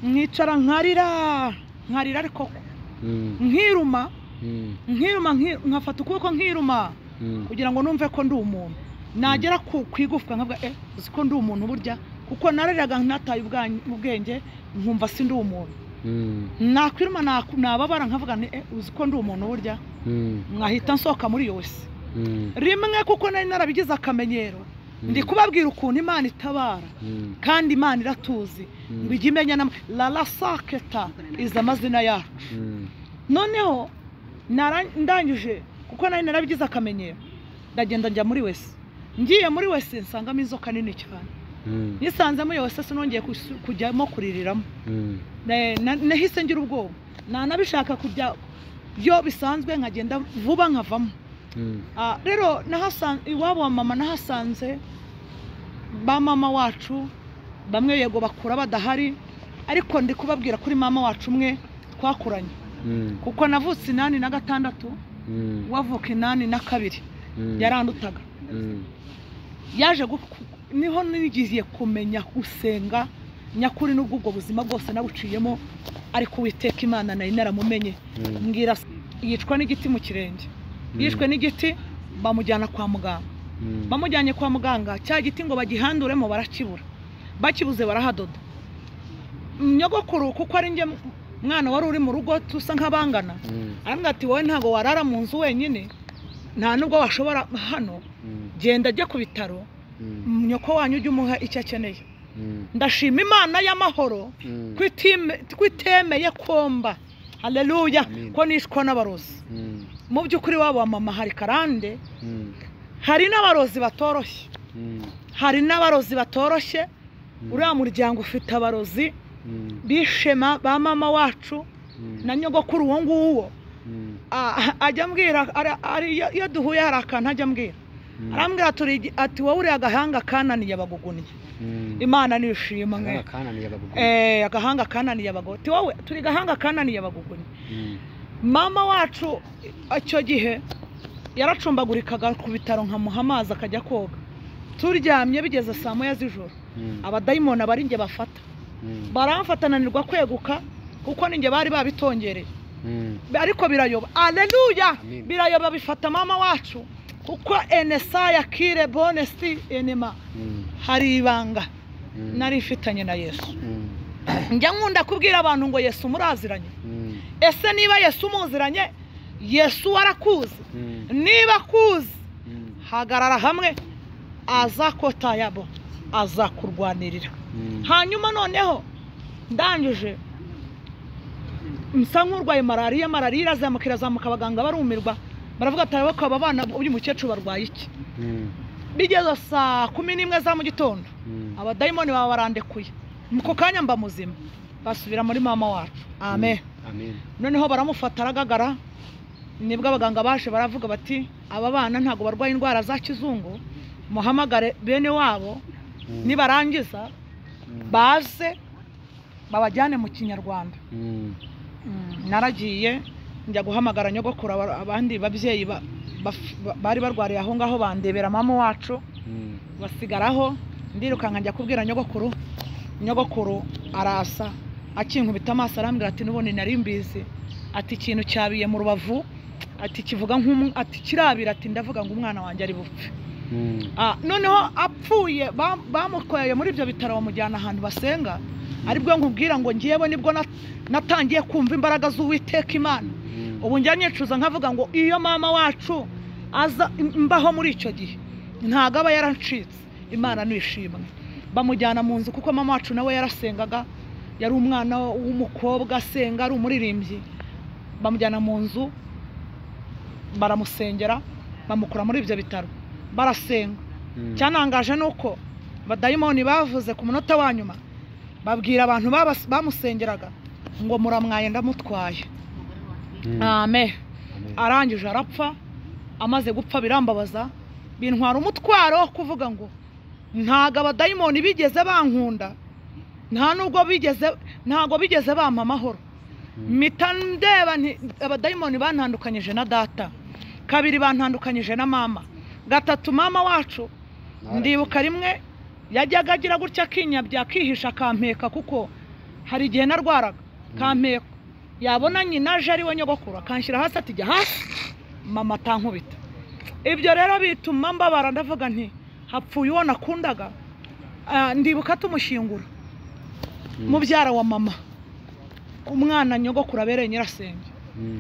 Speaker 2: nkicara nkarira nkarira, ariko nkiruma nkiruma, nkafata ukuboko nkiruma kugira ngo numve ko ndi umuntu. Nagera ku igufwa nkavuga uzi ko ndi umuntu burya, kuko narariraga ntataye ubwenge, nkumva si ndi umuntu. Nakwiruma nababara nkavuga nti uzi ko ndi umuntu burya, nkahita nsohoka muri iyo wese rimwe, kuko nari narabigize akamenyero. Ndi kubabwira ukuntu Imana itabara, kandi Imana iratuzi, ngo ijye imenya na la saketa iza amazina yacu. Noneho ndangije, kuko nari narabigize akamenyero, ndagenda njya muri wese. Ngiye muri wese nsangamo inzoka nini cyane, nisanzemo iyo wese sinongeye kujyamo kuririramo. Nahise ngira ubwoba, nanabishaka kujya byo bisanzwe nkagenda vuba nkavamo. Rero iwabo wa mama nahasanze ba mama wacu bamwe, yego bakura badahari, Ariko ndi kubabwira kuri mama wacu umwe twakuranye, kuko navutse 86, wavuka 82, yarandutaga. Yaje niho nigiye kumenya gusenga nyakuri, n'ubwo ubwo buzima bwose nabuciyemo, ariko Uwiteka Imana nari naramumenye. Mbwira yicwa n'igiti mu kirenge, yishwe n'igiti bamujyana kwa muganga. Bamujyanye kwa muganga, cya giti ngo bagihanduremo barakibura, bakibuze barahadoda. Nyogokuru kuko ari njye mwana wari uri mu rugo tusa nk'abangana, arambwira ati wowe ntabwo warara mu nzu wenyine, nta nubwo washobora hano, genda ajya ku bitaro, nyoko wanyu ujye umuha icyo akeneye. Ndashima Imana y'amahoro kwitemeye komba, haleluya, ko nishwa n'abarozi. Mu by'ukuri wabo wa mama hari karande, hari n'abarozi batoroshye, hari n'abarozi batoroshye. Uriya muryango ufite abarozi bishema ba mama wacu na nyogokuru uwo nguwo. Ajya ambwira, iyo duhuye hari akantu ajya ambwira, arambwira ati wowe uriya agahanga kananiye abagugunnye. Imana nishimwe. Agahanga kananiye abagugunnye. Ati wowe turi gahanga kananiye abagugunnye. Mama wacu icyo gihe yaracumbagurikaga ku bitaro nkamuha amazi akajya koga. Turyamye bigeze saa 1 z'ijoro, abadayimoni abari njye bafata, baramfatananirwa kweguka kuko ninjye bari babitongereye. Ariko birayoba, aleluya, birayoba bifata mama wacu, kuko enesaya kire bonesi enema, hari ibanga nari mfitanye na Yesu. Njya nkunda kubwira abantu ngo Yesu muraziranye. Ese niba Yesu muziranye, Yesu warakuzi. Niba akuzi, hagarara hamwe, azakota yabo, azakurwanirira. Hanyuma noneho ndangije nsa nk'urwaye malariya, malariya irazamuka irazamuka, abaganga barumirwa, baravuga ati aba abana uyu mukecuru barwaye iki? Bigeze saa 11 za mu gitondo, abadayimoni baba barandekuye, mu kanya mba muzima, basubira muri mama wacu. Amen. Noneho baramufata aragagara. Nibwo abaganga baje baravuga bati aba bana ntago barwaye indwara za kizungu, muhamagare bene wabo, nibarangiza baze babajyane mu kinyarwanda. Naragiye njya guhamagara nyogokuru, abandi babyeyi bari barwariye aho ngaho bandebera mama wacu, basigaraho. Ndirukanka njya kubwira nyogokuru, nyogokuru arasa akinkubita amaso arambwira ati nubone nari mbizi, ati ikintu cyabiye mu rubavu, ati kivuga nk'umwe, ati kirabira, ati ndavuga ngo umwana wanjye ari bupfe. Noneho apfuye bamukoye muri ibyo bitaro bamujyana ahantu basenga, aribwo nkubwira ngo ngiyewe nibwo natangiye kumva imbaraga z'Uwiteka Imana. Ubu njya nyicuza nkavuga ngo iyo mama wacu aza mbaho muri icyo gihe ntago aba yarancitse. Imana nishimwe. Bamujyana mu nzu kuko mama wacu nawe yarasengaga, yari umwana w'umukobwa asenga, ari umuririmbyi. Bamujyana mu nzu baramusengera, bamukura muri ibyo bitaro barasenga. Cyanangaje nuko badayimoni bavuze ku munota wa nyuma, babwira abantu bamusengeraga ngo muramwaye ndamutwaye. Amen. Arangije arapfa. Amaze gupfa birambabaza, bintwara umutwaro wo kuvuga ngo ntago abadayimoni bigeze bankunda, nta nubwo bigeze, ntago bigeze bampa amahoro. Mpita ndeba nti abadayimoni bantandukanyije na data, kabiri bantandukanyije na mama, gatatu mama wacu ndibuka rimwe yajyaga agira gutya akinyabya akihisha akampeka, kuko hari igihe narwaraga kampeka, yabona nyina aje ari we nyogokuru akanshyira hasi ati jya hasi mama atankubita. Ibyo rero bituma mbabara, ndavuga nti hapfuye uwo nakundaga. Ndibuka tumushyingura mubyara wa mama, umwana nyogokuru abereye nyirasenge,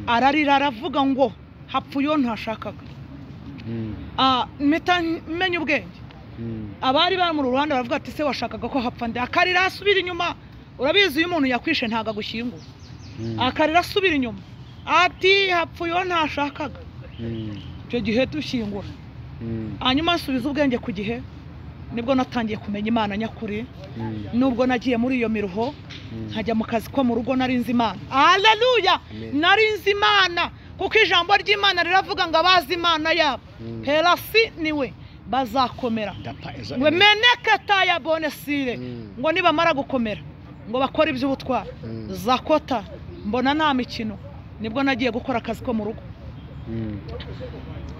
Speaker 2: ararira aravuga ngo hapfuye uwo ntashakaga. Mpita menya ubwenge. Abari bari mu ruhande baravuga ati se washakaga ko hapfa nde? Akarira asubira inyuma. Urabizi iyo umuntu yakwishe ntago agushyingura. Akarira asubira inyuma ati hapfuye uwo ntashakaga. Icyo gihe dushyingura. Hanyuma nsubiza ubwenge ku gihe, nibwo natangiye kumenya Imana nyakuri. Nubwo nagiye muri iyo miruho, nkajya mu kazi ko mu rugo, nari nzi Imana. Haleluya, nari nzi Imana, kuko ijambo ry'Imana riravuga ngo abazi Imana yabo herasi niwe bazakomera, ngo meneketa ya bonesire, ngo nibamara gukomera ngo bakore iby'ubutwari. Zakota mbona nta mikino, nibwo nagiye gukora akazi ko mu rugo,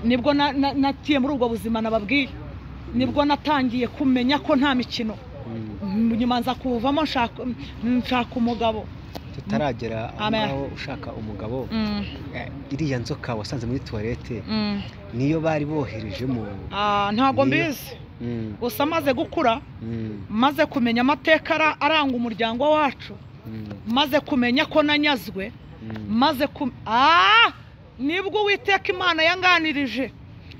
Speaker 2: nibwo nagiye muri ubwo buzima nababwiye, nibwo natangiye kumenya ko nta mikino. Nyuma nza kuvamo nshaka umugabo.
Speaker 1: Tutaragera aho ngaho ushaka umugabo, iriya nzoka wasanze muri toilette niyo bari boherejemo?
Speaker 2: Ntabwo mbizi, gusa maze gukura, maze kumenya amateka aranga umuryango wacu, maze kumenya ko nanyazwe, maze nibwo Uwiteka Imana yanganirije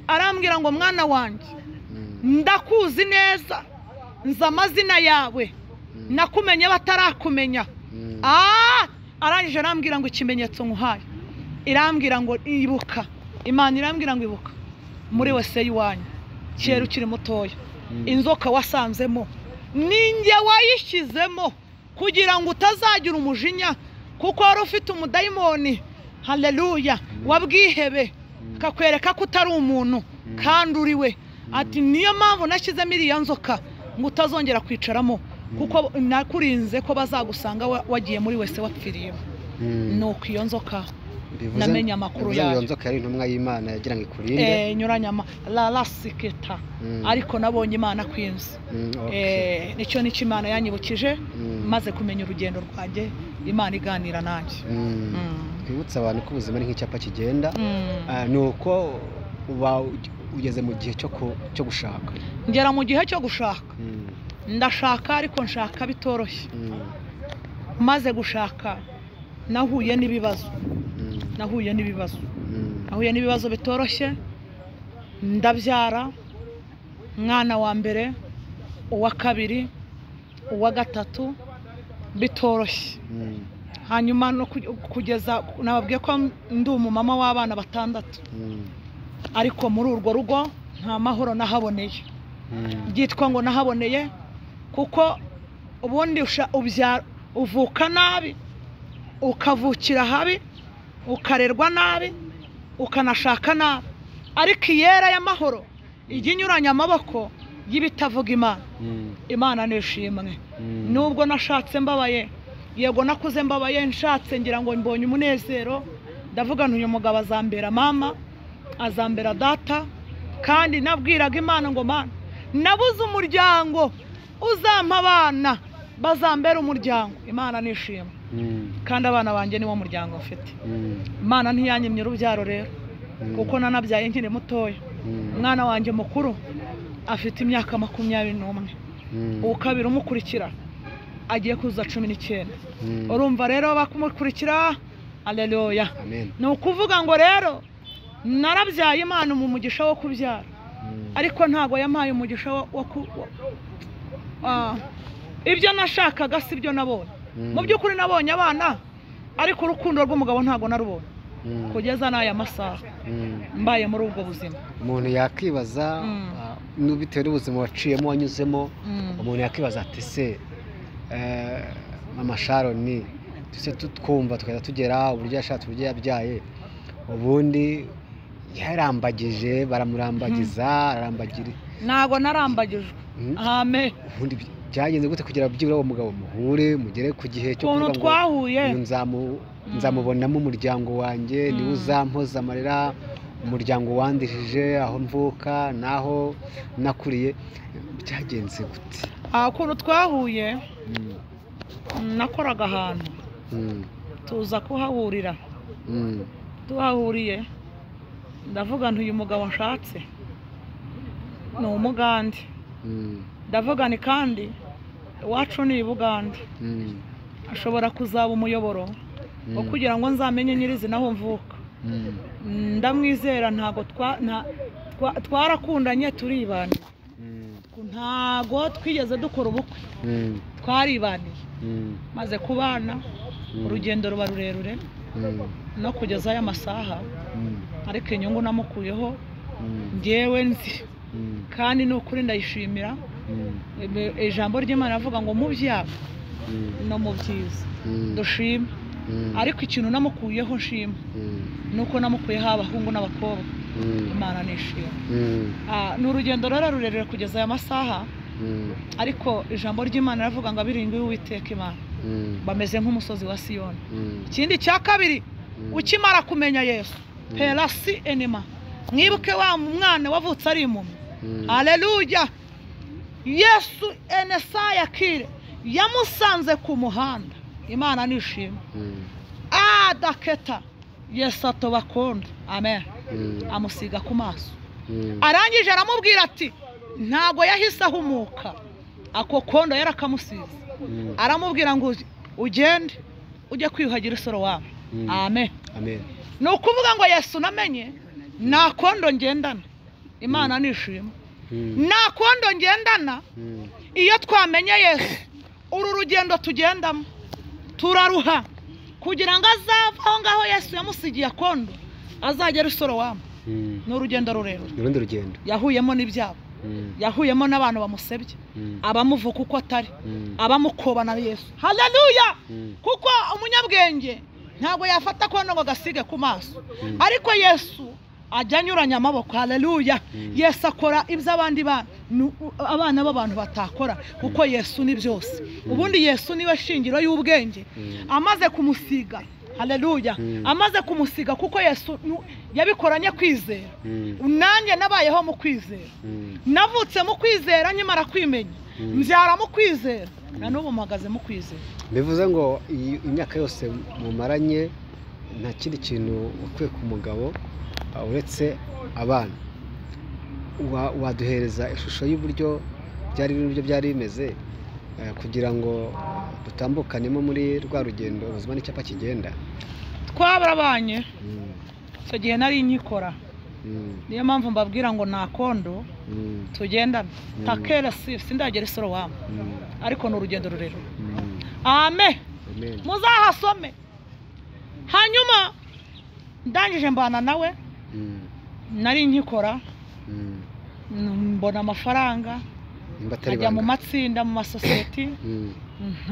Speaker 2: arambwira ngo mwana wanjye ndakuzi neza, nzi amazina yawe, nakumenye batarakumenya. Arangije arambwira ngo ikimenyetso nkuhaye, irambwira ngo ibuka. Imana irambwira ngo ibuka muri wese y'iwanyu kera ukiri mutoya, inzoka wasanzemo ninjye wayishyizemo kugira ngo utazagira umujinya, kuko wari ufite umudayimoni, haleluya, wabwihebe, akakwereka ko utari umuntu kandi uri we. Ati niyo mpamvu nashyizemo iriya nzoka ngo utazongera kwicaramo, kuko nakurinze ko bazagusanga wagiye muri wese wapfiriyemo. Nuko iyo nzoka namenye amakuru yayo.
Speaker 1: Iyo nzoka yari intumwa y'Imana yagira ngo ikurinde,
Speaker 2: nyuranyama la lasiketa, ariko nabonye Imana kwinzi. Nicyo nicyo Imana yanyibukije maze kumenya urugendo rwanjye, Imana iganira nanjye.
Speaker 1: Twibutse abantu ko ubuzima ari nk'icyapa kigenda. Nuko uba ugeze mu gihe cyo gushaka.
Speaker 2: Ngera mu gihe cyo gushaka, ndashaka ariko nshaka bitoroshye. Maze gushaka nahuye n'ibibazo, nahuye n'ibibazo, nahuye n'ibibazo bitoroshye. Ndabyara umwana wa mbere, uwa kabiri, uwa gatatu, bitoroshye. Hanyuma no kugeza nababwiye ko ndi umumama w'abana 6, ariko muri urwo rugo nta mahoro nahaboneye. Byitwa ngo nahaboneye kuko ubundi uvuka nabi, ukavukira habi, ukarerwa nabi, ukanashaka nabi, ariko iyera y'amahoro ijya inyuranya amaboko y'ibitavuga Imana. Imana nishimwe. Nubwo nashatse mbabaye, yego nakuze mbabaye, nshatse ngira ngo mbonye umunezero, ndavuga nti uyu mugabo azambera mama, azambera data. Kandi nabwiraga Imana ngo Mana, nabuze umuryango, uzampa abana bazambera umuryango. Imana nishimwe. Kandi abana banjye niwo muryango mfite. Imana ntiyanyimye urubyaro rero, kuko nanabyaye nkiri mutoya. Umwana wanjye mukuru afite imyaka 21, uwa kabiri umukurikira agiye kuza 19. Urumva rero bakumukurikira, haleluya. Ni ukuvuga ngo rero narabyaye Imana mu mugisha wo kubyara, ariko ntago yampaye umugisha wo ibyo nashakaga si byo nabonye. Mu by'ukuri nabonye abana, ariko urukundo rw'umugabo ntago narubonye kugeza n'aya masaha mbaye muri ubwo buzima.
Speaker 1: Umuntu yakwibaza bitewe n'ubuzima waciyemo wanyuzemo, umuntu yakwibaza ati se mama Sharon tuse twumva tukajya tugera uburyo yashatse uburyo yabyaye, ubundi yarambagije baramurambagiza, arambagira.
Speaker 2: Ntago narambagijwe. Amen.
Speaker 1: Ubundi byagenze gute kugira byibura uwo mugabo muhure mugere ku gihe cyo kuvuga ngo
Speaker 2: twahuye
Speaker 1: nzamubonamo umuryango wanjye, niwe uzampoza amarira, umuryango wandishije aho mvuka naho nakuriye, byagenze gute?
Speaker 2: Ukuntu twahuye, nakoraga ahantu, tuza kuhahurira. Tuhahuriye ndavuga nti uyu mugabo nshatse ni umugande. Ndavuga ni kandi iwacu ni i Bugande, ashobora kuzaba umuyoboro wo kugira ngo nzamenye nyirizina aho mvuka. Ndamwizera, ntago twarakundanye turibana, ntago twigeze dukora ubukwe, twaribaniye. Maze kubana urugendo ruba rurerure no kugeza aya masaha, ariko inyungu namukuyeho njyewe nzi, kandi ni ukuri ndayishimira. Ijambo ry'Imana avuga ngo mu byago no mu byiza dushima, ariko ikintu namukuyeho nshima nuko namukuyeho abahungu n'abakobwa. Imana nishima. Ni urugendo rero rurerure kugeza aya masaha, Ariko ijambo ry'Imana riravuga ngo abiringiye Uwiteka Imana bameze nk'umusozi wa Siyoni. Ikindi cya kabiri, ukimara kumenya Yesu, perasi enema, mwibuke wa mwana wavutse ari impumyi. Haleluya. Yesu enesaya kire yamusanze ku muhanda. Imana nishimwe. Adaketa Yesu atobakonda. Amen. Amusiga ku maso. Arangije aramubwira ati ntago yahise ahumuka, ako kondo yarakamusize. Aramubwira ngo ugende ujye kwiyuhagira isoro wawe. Amen.
Speaker 1: Amen.
Speaker 2: Ni ukuvuga ngo Yesu namenye nta kondo ngendana. Imana nishimwe. Nta kondo ngendana. Iyo twamenye Yesu, uru rugendo tugendamo turaruha kugira ngo azave aho ngaho Yesu yamusigiye akondo azagera isoro wawe. Ni urugendo rurerure.
Speaker 1: Urundi rugendo
Speaker 2: yahuyemo n'ibyago, yahuyemo n'abantu bamusebye, abamuvuka uko atari, abamukoba na Yesu. Haleluya. Kuko umunyabwenge ntabwo yafata kondo ngo agasige ku maso, ariko Yesu ajya anyuranya amaboko. Haleluya. Yesu akora ibyo abandi abana b'abantu batakora, kuko Yesu ni byose. Ubundi Yesu niwe shingiro y'ubwenge. Amaze kumusiga, haleluya, amaze kumusiga, kuko Yesu yabikoranye kwizera. Nanjye nabayeho mu kwizera, navutse mu kwizera, nkimara kwimenya mbyara mu kwizera, na n'ubu mpagaze mu kwizera.
Speaker 1: Bivuze ngo imyaka yose mumaranye nta kindi kintu ukwiye ku mugabo uretse abana. Waduhereza ishusho y'uburyo byari n'uburyo byari bimeze kugira ngo dutambukanemo muri rwa rugendo ubuzima n'icyapa kigenda.
Speaker 2: Twabarabanye icyo gihe nari nkikora, niyo mpamvu mbabwira ngo nta kondo tugendana. Takera sindagera isoro wama, ariko ni urugendo rurerure. Amen. Muzahasome. Hanyuma ndangije mbana nawe, nari nkikora, mbona amafaranga, nkajya mu matsinda, mu masosiyeti,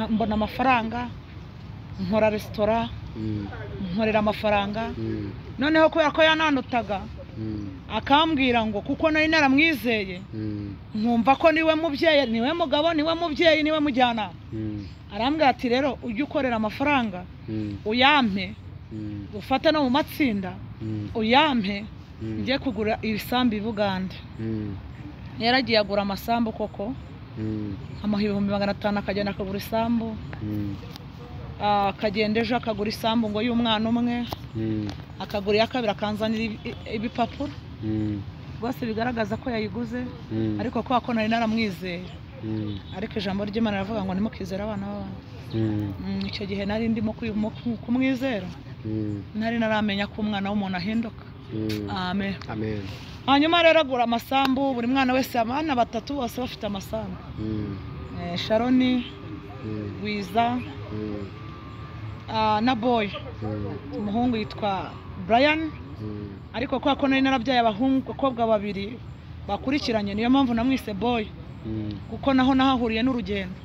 Speaker 2: mbona amafaranga, nkora resitora, nkorera amafaranga. Noneho kubera ko yananutaga, akambwira ngo kuko nari naramwizeye, nkumva ko niwe mubyeyi, niwe mugabo, niwe mubyeyi, niwe mujyanama. Arambwira ati rero ujye ukorera amafaranga uyampe, ufate no mu matsinda uyampe, njye kugura ibisambu i Bugande. Yaragiye agura amasambu koko, amuha 500,000 akagenda akagura isambu, akagenda ejo akagura isambu ngo y'umwana umwe, akagura iya kabiri akanzanira ibipapuro rwose bigaragaza ko yayiguze, ariko kubera ko nari naramwizeye. Ariko ijambo ry'Imana riravuga ngo ntimukizere abana b'abantu. Icyo gihe nari ndimo kumwizera, nari naramenya ko umwana w'umuntu ahinduka. Amen.
Speaker 1: Amen.
Speaker 2: Hanyuma rero agura amasambu, buri mwana wese, abana batatu bose bafite amasambu. Sharoni, Gwiza, na Boy. Umuhungu yitwa Brian, ariko kubera ko nari narabyaye abakobwa babiri bakurikiranye, niyo mpamvu namwise Boy, kuko naho nahahuriye n'urugendo.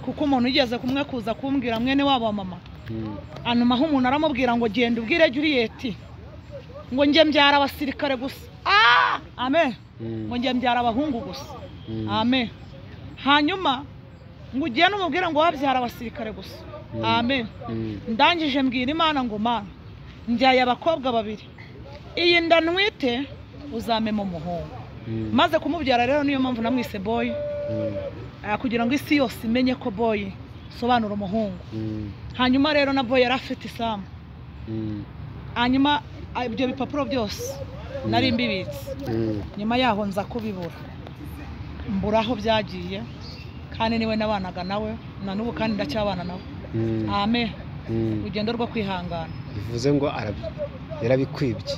Speaker 2: Kuko umuntu yigeze kumwe kuza kumbwira mwene wabo wa mama, anumaho umuntu aramubwira ngo genda ubwire Juliet ngo njye mbyara abasirikare gusa. Amen. Ngo njye mbyara abahungu gusa. Amen. Hanyuma ngo ugende umubwire ngo wabyara abasirikare gusa. Amen. Ndangije mbwira Imana ngo Mana, mbyaye abakobwa babiri, iyi nda ntwite uzamema umuhungu. Maze kumubyara rero niyo mpamvu namwise Boy, kugira ngo isi yose imenye ko Boy sobanura umuhungu. Hanyuma rero na Boy yari afite isambu. Hanyuma ibyo bipapuro byose nari mbibitse, nyuma yaho nza kubibura, mbura aho byagiye, kandi niwe nabanaga nawe na n'ubu kandi ndacyabana nawe. Amen. Urugendo rwo kwihangana.
Speaker 1: Bivuze ngo yarabikwibye.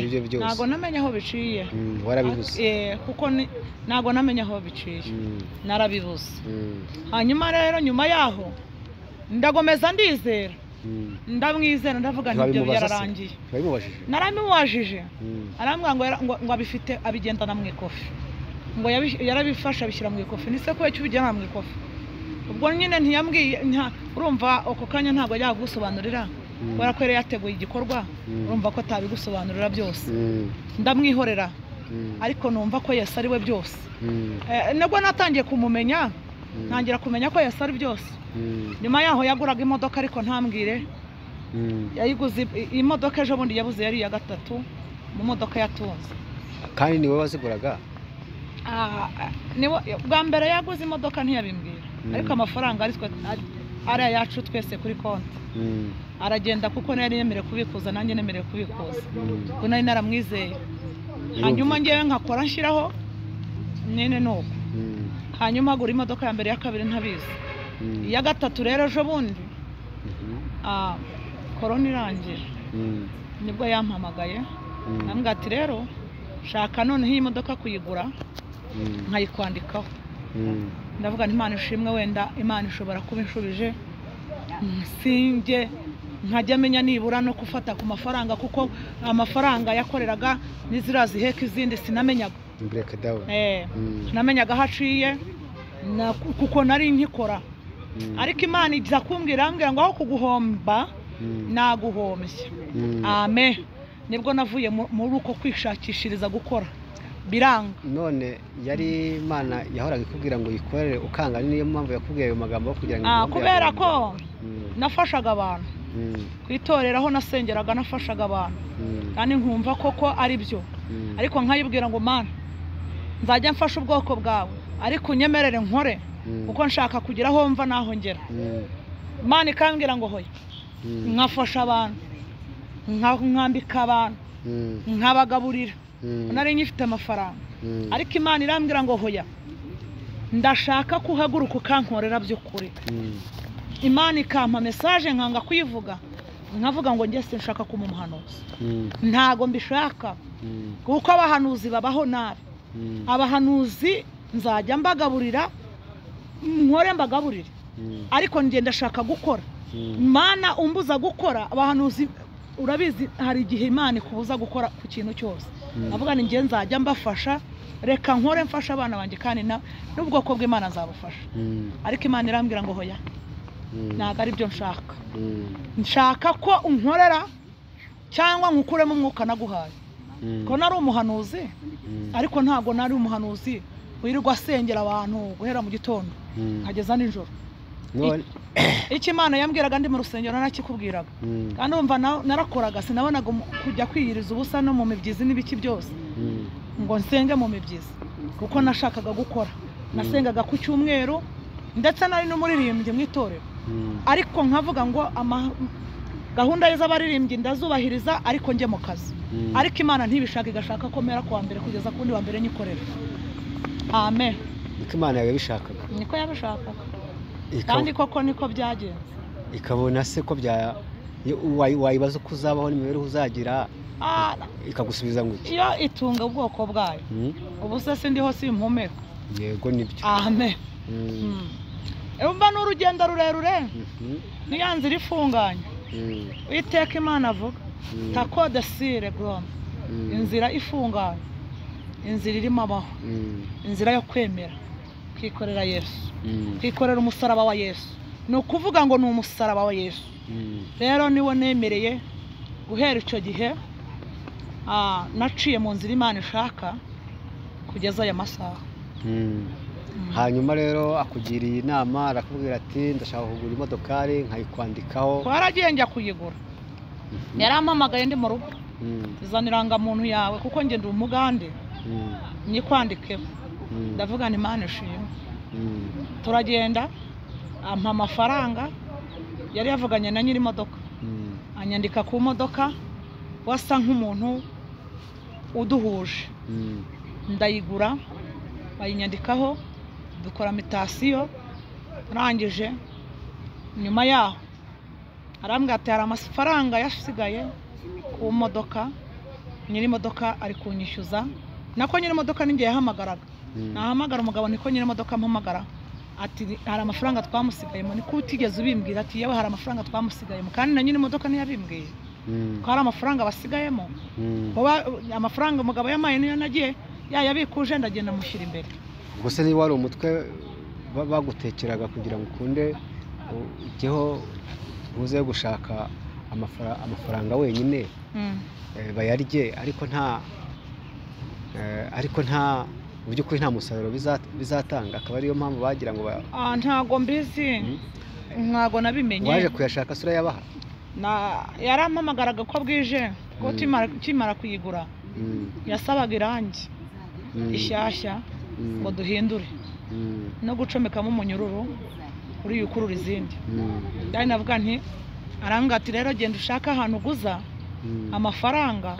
Speaker 1: Ibyo byose
Speaker 2: ntago namenye aho biciye.
Speaker 1: Warabibuze.
Speaker 2: Kuko ntago namenye aho biciye, narabibuze. Hanyuma rero nyuma yaho ndagomeza ndizera, ndamwizera, ndavuga nti ibyo byararangiye. Naramubajije, arambwira ngo abifite abigendana mu ikofi, ngo yarabifasha abishyira mu ikofi. Nise ko icyo ubijyana mu ikofi, ubwo nyine ntiyambwiye. Urumva ako kanya ntabwo yagusobanurira, kubera ko yari yateguye igikorwa, urumva ko atabigusobanurira byose. Ndamwihorera. Ariko numva ko Yesu ari we byose. Nabwo natangiye kumumenya, ntangira kumenya ko Yesu ari byose. Nyuma yaho yaguraga imodoka ariko ntambwire. Yayiguze imodoka ejo bundi yabuze, yari iya gatatu mu modoka yatunze.
Speaker 1: Kandi ni wowe waziguraga?
Speaker 2: Bwa mbere yaguze imodoka ntiyabimbwira, ariko amafaranga ari ayacu twese kuri konti. Aragenda kuko nari yemerewe kubikuza, nanjye nemerewe kubikuza, kuko nari naramwizeye. Hanyuma ngewe nkakora nshyiraho nyine nuko. Hanyuma agura imodoka ya mbere, ya kabiri ntabizi. Iya gatatu rero ejo bundi korona irangira nibwo yampamagaye, ambwira ati rero shaka noneho iyi modoka kuyigura nkayikwandikaho. Ndavuga nti Imana ishimwe, wenda Imana ishobora kuba inshubije, sinjye nkajya menya nibura no gufata ku mafaranga, kuko amafaranga yakoreraga n'izira ziheka izindi sinamenyaga. Sinamenyaga aho aciye kuko nari nkikora. Ariko Imana iza kumbwira, ambwira ngo aho kuguhomba naguhombye. Amen. Nibwo navuye muri uko kwishakishiriza gukora biranga.
Speaker 1: None yari Imana yahoraga ikubwira ngo yikorere ukanga, niyo mpamvu yakubwiye ayo magambo kugira ngo
Speaker 2: kubera ko nafashaga abantu kwitorera aho nasengeraga, nafashaga abantu kandi nkumva koko ari byo. Ariko nkayibwira ngo Mana nzajya mfasha ubwoko bwawe, ariko unyemerere nkore kuko nshaka kugira aho mva naho ngera. Imana ikambwira ngo hoya. Nkafasha abantu, nkambika abantu, nkabagaburira. Nari nyifite amafaranga, ariko Imana irambwira ngo hoya, ndashaka ko uhaguruka ukankorera by'ukuri. Imana ikampa message nkanga kuyivuga, nkavuga ngo njye sinshaka kuba umuhanuzi, ntago mbishaka, kuko abahanuzi babaho nabi. Abahanuzi nzajya mbagaburira, nkore mbagaburire, ariko njye ndashaka gukora. Imana umbuza gukora. Abahanuzi urabizi hari igihe Imana ikubuza gukora ku kintu cyose. Avuga ni njye nzajya mbafasha, reka nkore mfasha abana banjye kandi n'ubwoko bw'Imana nzabufasha. Ariko Imana irambwira ngo hoya, ntabwo ari byo nshaka. Nshaka ko unkorera cyangwa nkukuremo umwuka naguhaye. Ko nari umuhanuzi, ariko ntabwo nari umuhanuzi wirirwa asengera abantu guhera mu gitondo nkageza nijoro. Icyo Imana yambwiraga ndi mu rusengero narakikubwiraga, kandi umva narakoraga, sinabonaga kujya kwiyiriza ubusa no mu mibyizi n'ibiki byose ngo nsenge mu mibyizi, kuko nashakaga gukora. Nasengaga ku cyumweru, ndetse nari n'umuririmbyi mu itorero, ariko nkavuga ngo gahunda z'abaririmbyi ndazubahiriza, ariko njye mu kazi. Ariko Imana ntibishaka, igashaka ko mera kuwa mbere kugeza kundi wa mbere nyikorera. Amen.
Speaker 1: Niko Imana yabishakaga,
Speaker 2: niko yabishakaga, kandi koko niko byagenze.
Speaker 1: Ikabona se ko bya wayibaza uko uzabaho n'imibereho uzagira, ikagusubiza ngo iki?
Speaker 2: Iyo itunga ubwoko bwayo. Ubu se sindiho simpumeka.
Speaker 1: Yego nibyo.
Speaker 2: Amen. Umva n'urugendo rurerure, niya nzira ifunganye. Uwiteka Imana avuga takode sire grom, inzira ifunganye, inzira irimo abaho, inzira yo kwemera kwikorera Yesu, kwikorera umusaraba wa Yesu. Ni ukuvuga ngo ni umusaraba wa Yesu. Rero niwo nemereye guhera icyo gihe, naciye mu nzira Imana ishaka kugeza aya masaha.
Speaker 1: Hanyuma rero akugiriye inama, arakubwira ati ndashaka kugura imodokari nkayikwandikaho.
Speaker 2: Twaragiye njya kuyigura, yarampamagaye ndi mu rugo, izana irangamuntu yawe kuko njye ndi umugande, nyikwandikeho. Ndavuga nti Imana ishimwe. Turagenda, ampa amafaranga yari yavuganye na nyiri imodoka, anyandika ku modoka, wasa nk'umuntu uduhuje. Ndayigura, bayinyandikaho, dukora mitasiyo. Arangije nyuma yaho arambwira ati hari amafaranga yasigaye ku modoka, nyiri imodoka ari kunyishyuza. Nako nyiri imodoka ninjye yahamagaraga, nahamagara umugabo niko nyiri imodoka ampamagara ati hari amafaranga twamusigayemo, niko utigeze ubimbwira ati yewe hari amafaranga twamusigayemo, kandi na nyiri imodoka ntiyabimbwiye ko hari amafaranga basigayemo. Amafaranga umugabo yamaye niyo nagiye yayabikuje, ndagenda mushyira imbere.
Speaker 1: Gusa niba wari umutwe bagutekeraga kugira ngo ukunde ujyeho uze gushaka amafaranga wenyine bayarye, ariko nta Ariko nta mu by'ukuri nta musaruro bizatanga, akaba ariyo mpamvu bagira ngo
Speaker 2: ntago mbizi, ntago nabimenye.
Speaker 1: Waje kuyashaka sura yabaha?
Speaker 2: Yarampamagaraga ko bwije, ko kimara kuyigura yasabaga irangi ishyashya ngo duhindure no gucomekamo umunyururu uri ukurura izindi. Ndari navuga nti arambwira ati rero genda ushaka ahantu uguza amafaranga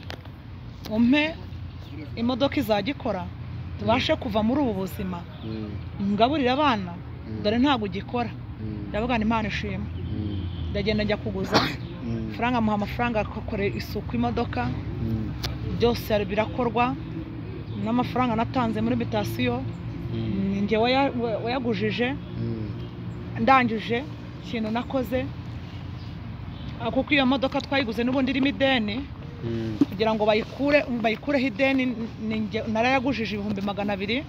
Speaker 2: umpe imodoka izajya ikora tubashe kuva muri ubu buzima, ngaburira abana dore ntabwo ugikora. Ndavuga nti Imana ishimwe. Ndagenda njya kuguza amafaranga, muha amafaranga akora isuku imodoka, byose birakorwa n'amafaranga natanze muri mitasiyo njye wayagujije. Ndangije ikintu nakoze, kuko iyo modoka twayiguze n'ubundi irimo ideni, kugira ngo bayikureho ideni narayagujije 200,000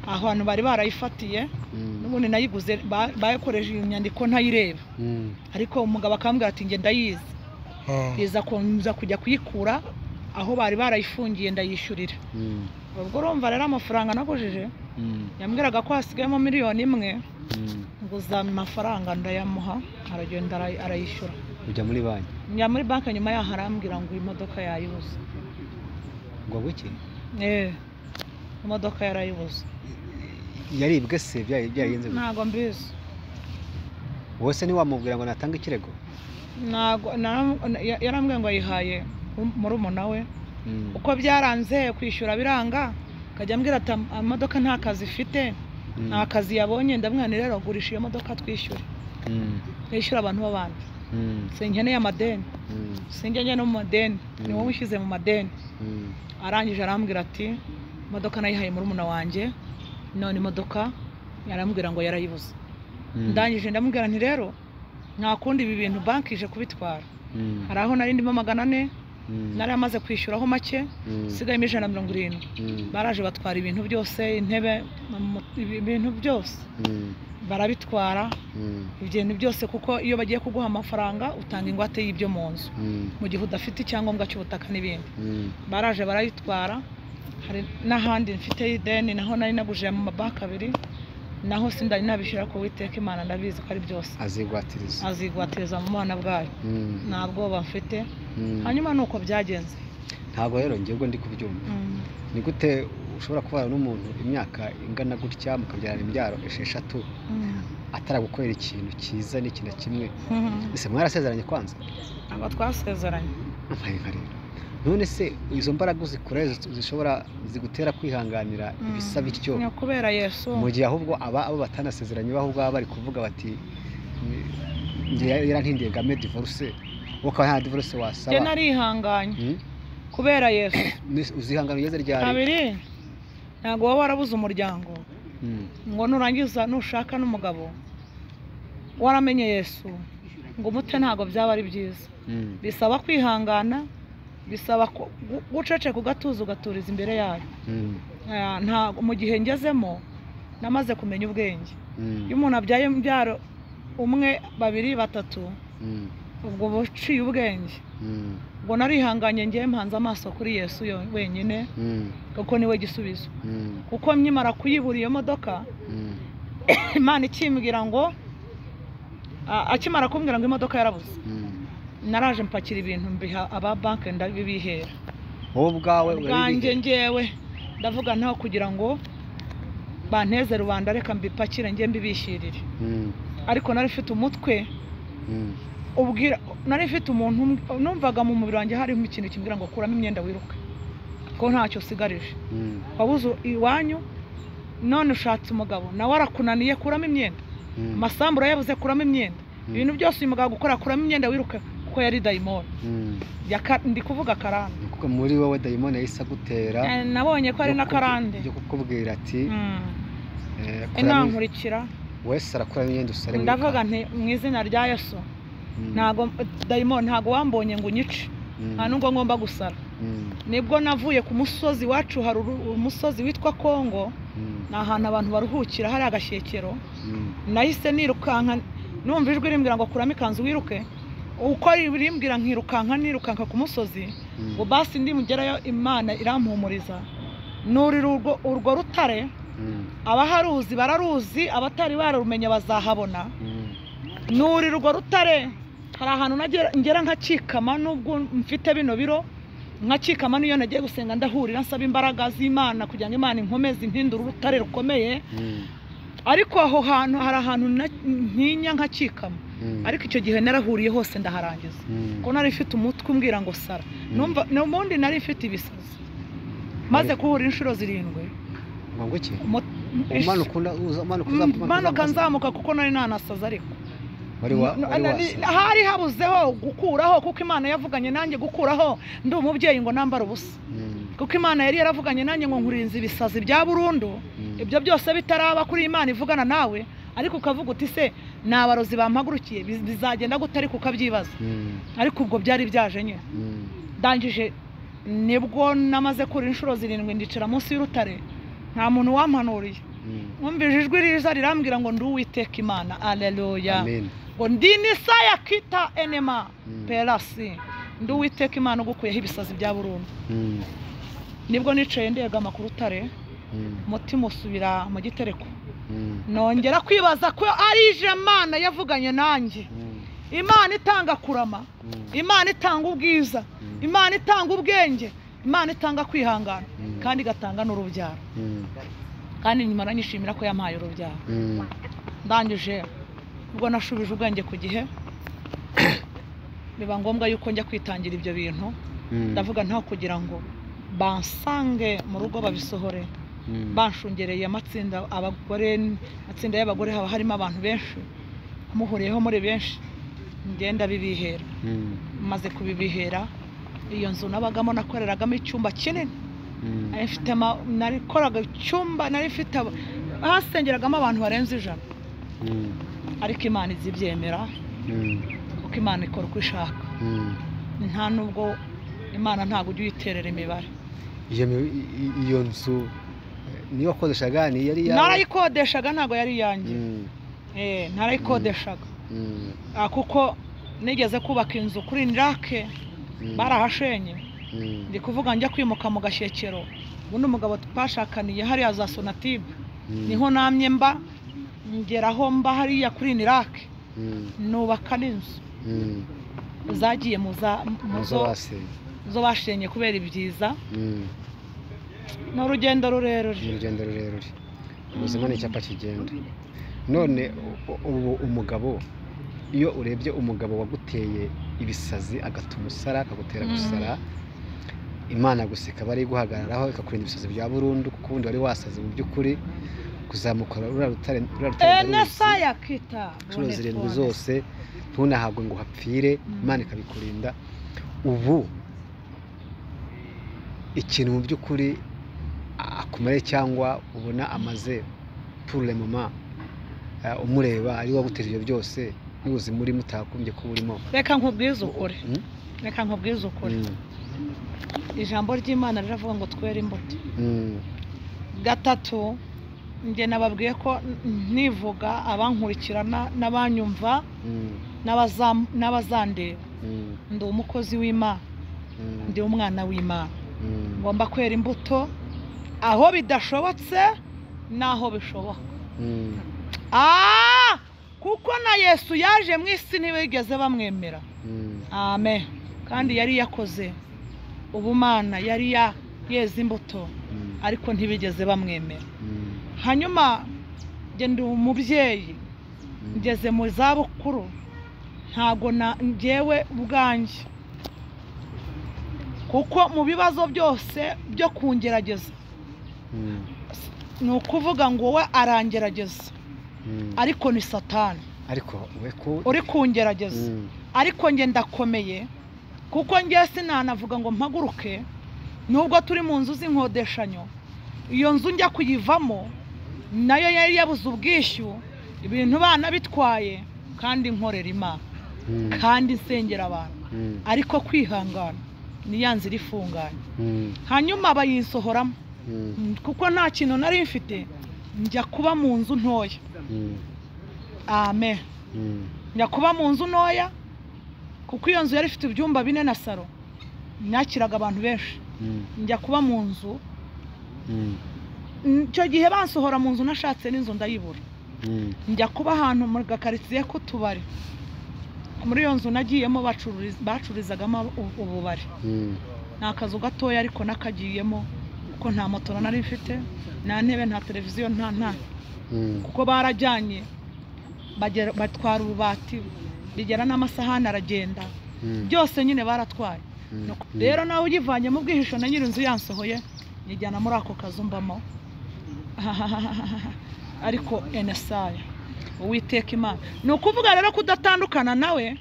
Speaker 2: ahantu bari barayifatiye, n'ubundi nayiguze bayakoresheje inyandiko ntayireba, ariko umugabo akambwira ati njye ndayizi, iza kujya kuyikura aho bari barayifungiye ndayishyurira. Ubwo urumva rero amafaranga nagujije yambwiraga ko hasigayemo 1,000,000, nguza amafaranga ndayamuha, aragenda arayishyura.
Speaker 1: Ujya muri banki?
Speaker 2: Njya muri banki, nyuma yaho arambwira ngo imodoka yayibuze.
Speaker 1: Ngo buki?
Speaker 2: Imodoka yarayibuze.
Speaker 1: Yaribwe se byagenze?
Speaker 2: Ntago mbizi.
Speaker 1: Wowe se ntiwamubwira ngo natanga ikirego?
Speaker 2: Ntago, yarambwiye ngo ayihaye murumuna we, uko byaranze kwishyura biranga, akajya ambwira ati imodoka nta kazi ifite, nta kazi yabonye. Ndamwana rero gurisha iyo modoka twishyure, twishyure abantu b'abandi, sinkeneye amadeni, sinjye njye no mu madeni, ni wowe ushyize mu madeni. Arangije arambwira ati imodoka nayihaye murumuna wanjye, none imodoka yarambwira ngo yarayibuze. Ndangije ndamubwira nti rero nta kundi ibi bintu banki ije kubitwara, hari aho nari ndimo 400 nari amaze kwishyuraho make, sigayemo 170. Baraje batwara ibintu byose, intebe, ibintu byose barabitwara, ibintu byose, kuko iyo bagiye kuguha amafaranga utanga ingwate y'ibyo mu nzu mu gihe udafite icyangombwa cy'ubutaka n'ibindi. Baraje barayitwara. Hari n'ahandi mfite ideni, naho nari nagujije mu mabanki 2, naho sindari nabishyura ku Uwiteka Imana, ndabizi ko ari byose azigwatiriza mu Mana bwayo, nta bwoba mfite. Hanyuma nuko byagenze.
Speaker 1: Ntabwo rero njye ubwo ndi kubyumva, ni gute ushobora kubana n'umuntu imyaka ingana gutya mukabyarana imbyaro 6 ataragukorera ikintu cyiza n'iki na kimwe? Ese mwarasezeranye kwanza?
Speaker 2: Ntabwo twasezeranye.
Speaker 1: None se izo mbaraga uzikura zishobora zigutera kwihanganira ibisa bityo?
Speaker 2: Ni kubera Yesu.
Speaker 1: Mu gihe ahubwo abo batanasezeranye ahubwo baba bari kuvuga bati njye yarantindiye game divorce, wowe ukaba nta divorce wasaba.
Speaker 2: Njye narihanganye kubera Yesu.
Speaker 1: Uzihangana ugeze ryari?
Speaker 2: Kabiri, ntabwo waba warabuze umuryango ngo nurangiza nushaka n'umugabo waramenye Yesu ngo umute, ntabwo byaba ari byiza. Bisaba kwihangana, bisaba guceceka ugatuza ugaturiza imbere yayo. Ntabwo mu gihe ngezemo namaze kumenya ubwenge. Iyo umuntu abyaye imbyaro 1, 2, 3, ubwo buciye ubwenge. Ubwo narihanganye ngiye mpanze amaso kuri Yesu wenyine, kuko niwe gisubizo. Kuko nkimara kuyibura iyo modoka, Imana ikimbwira ngo akimara kumbwira ngo imodoka yarabuze, naraje mpakira ibintu mbiha aba banki ndabibihera.
Speaker 1: Wowe ubwawe
Speaker 2: ubwanjye ngewe ndavuga ntaho kugira ngo banteze rubanda, reka mbipakire nge mbibishyirire. Ariko nari mfite umutwe ubwira, nari mfite umuntu numvaga mu mubiri wanjye harimo ikintu kimbwira ngo kuramo imyenda wiruke, ko ntacyo usigarije, wabuze iwanyu none ushatse umugabo nawe arakunaniye, kuramo imyenda, amasambu urayabuze, kuramo imyenda, ibintu byose uyu mugabo gukora, kuramo imyenda wiruke, kuko yari dayimoni. Ndi kuvuga karande.
Speaker 1: Kuko muri wowe dayimoni yahise agutera.
Speaker 2: Nabonye ko ari na karande
Speaker 1: yo kukubwira ati
Speaker 2: inankurikira
Speaker 1: wese arakuramo imyenda usare.
Speaker 2: Ndavuga nti mu izina rya Yesu, ntago dayimoni, ntago wambonye ngo unyice, nta nubwo ngomba gusara. Nibwo navuye ku musozi wacu, hari umusozi witwa Kongo, ni ahantu abantu baruhukira, hari agashyekero. Nahise nirukanka numva ijwi rimbwira ngo kuramo ikanzu wiruke, uko rimbwira nkirukanka nirukanka ku musozi, ngo basi ndimugerayo Imana irampumuriza. Nurira urwo rutare, abaharuzi bararuzi, abatari bararumenya bazahabona. Nurira urwo rutare, hari ahantu ngera nkakikama, nubwo mfite bino biro nkakikama, niyo nagiye gusenga ndahurira nsaba imbaraga z'Imana kugira ngo Imana inkomeze impindure urutare rukomeye. Ariko aho hantu hari ahantu ntinya nkakikama, ariko icyo gihe narahuriye hose ndaharangiza, kuko nari mfite umutwe umbwira ngo sara. Numva n'ubundi nari mfite ibisazi, maze kuhura inshuro 7.
Speaker 1: Ngo iki?
Speaker 2: Umanuka nzamuka, kuko nari nanasaza, ariko hari habuzeho gukuraho, kuko Imana yavuganye nanjye gukuraho ndi umubyeyi ngo nambara ubusa, kuko Imana yari yaravuganye nanjye ngo nkurinze ibisazi bya burundu. Ibyo byose bitaraba kuri Imana ivugana nawe, ariko ukavuga uti se ni abarozi bampagurukiye, bizagenda gute? Ariko ukabyibaza. Ariko ubwo byari byaje nyine. Ndangije nibwo namaze kuri inshuro 7 ndicara munsi y'urutare, nta muntu wampanuriye. Numvise ijwi riza rirambwira ngo ndi Uwiteka Imana. Aleluya. Ngo ndi Nisaya kita enema perasi, ndi Uwiteka Imana ugukuyeho ibisazi bya burundu. Nibwo nicaye ndegama ku rutare, umutima usubira mu gitereko. Nongera kwibaza ko ari Imana yavuganye nanjye, Imana itanga kurama, Imana itanga ubwiza, Imana itanga ubwenge, Imana itanga kwihangana, kandi igatanga n'urubyaro. Kandi nyuma nanyishimira ko yampaye urubyaro. Ndangije ubwo nashubije ubwenge ku gihe, biba ngombwa yuko njya kwitangira ibyo bintu. Ndavuga nta kugira ngo bansange mu rugo babisohore, banshungereye amatsinda abagore, amatsinda y'abagore haba harimo abantu benshi, muhuriyeho muri benshi, ngenda bibihera. Maze kubibihera, iyo nzu nabagamo nakoreragamo icyumba kinini, narikoraga icyumba, nari mfite hasengeragamo abantu barenze 100. Ariko Imana izibyemera, kuko Imana ikora uko ishaka. Nta nubwo Imana ntabwo ujya uyiterera imibare.
Speaker 1: Iyo nzu niyo wakodeshaga? Ni yari yawe?
Speaker 2: Narayikodeshaga, ntabwo yari iyanjye. Narayikodeshaga, kuko nigeze kubaka inzu kuri Nirake, barahashenye. Ndi kuvuga njya kwimuka mu Gashyekero, ubundi umugabo twashakaniye hariya za Sonatube, niho namye mba, ngeraho mba hariya kuri Nirake, nubaka n'inzu zagiye mu zo bashenye kubera ibyiza. Ni urugendo rurerure.
Speaker 1: Ni urugendo rurerure. Ubuzima ni icyapa kigenda. None ubu umugabo, iyo urebye umugabo waguteye ibisazi agatuma usara, akagutera gusara, Imana gusa ikaba ari guhagararaho ikakurinda ibisazi bya burundu, kuko ubundi wari wasaze mu by'ukuri. Kuzamuka ruriya rutare
Speaker 2: Nesaya kita
Speaker 1: inshuro 7 zose ntunahabwe ngo uhapfire, Imana ikabikurinda. Ubu ikintu mu by'ukuri akumare cyangwa ubona amaze pour le moment, umureba ari waguteje ibyo byose n'ubuzima urimo utakumbye kuba urimo.
Speaker 2: Reka nkubwize ukuri. Reka nkubwize ukuri. Ijambo ry'Imana riravuga ngo twere imbuto. 3, njye nababwiye ko nivuga abankurikirana n'abanyumva n'abazandeba, ndi umukozi w'Imana, ndi umwana w'Imana, ngomba kwera imbuto aho bidashobotse n'aho bishoboka. Kuko na Yesu yaje mu isi ntibigeze bamwemera. Amen. Kandi yari yakoze ubumana, yari yeze imbuto, ariko ntibigeze bamwemera. Hanyuma njye ndi umubyeyi, ngeze mu zabukuru, ntago njyewe ubwanjye, kuko mu bibazo byose byo kungerageza, ni ukuvuga ngo we arangerageza, ariko ni Satani
Speaker 1: ariko
Speaker 2: uri kungerageza. Ariko njye ndakomeye, kuko njye sinanavuga ngo mpaguruke, nubwo turi mu nzu z'inkodeshanyo. Iyo nzu njya kuyivamo nayo yari yabuze ubwishyu, ibintu bana bitwaye, kandi nkorera Imana, kandi nsengera abantu, ariko kwihangana ni ya nzira ifunganye. Hanyuma bayinsohoramo, kuko nta kintu nari mfite, njya kuba mu nzu ntoya. Amen. Njya kuba mu nzu ntoya, kuko iyo nzu yari ifite ibyumba 4 na saro, nakiraga abantu benshi. Njya kuba mu nzu Icyo gihe bansohora mu nzu nashatse n'inzu ndayibura. Njya kuba ahantu mu gakaritsiye k'utubari. Muri iyo nzu nagiyemo bacururizagamo ububari. Ni akazu gatoya ariko nakagiyemo kuko nta moto nari mfite, nta ntebe, nta televiziyo, nta kuko barajyanye batwara ububati bigera n'amasahani aragenda, byose nyine baratwaye. Rero nawe ugivanye mu bwihisho na nyiri inzu yansohoye nyijyana muri ako kazu mbamo. Ariko enesaya Uwiteka Imana ni ukuvuga rero kudatandukana nawe,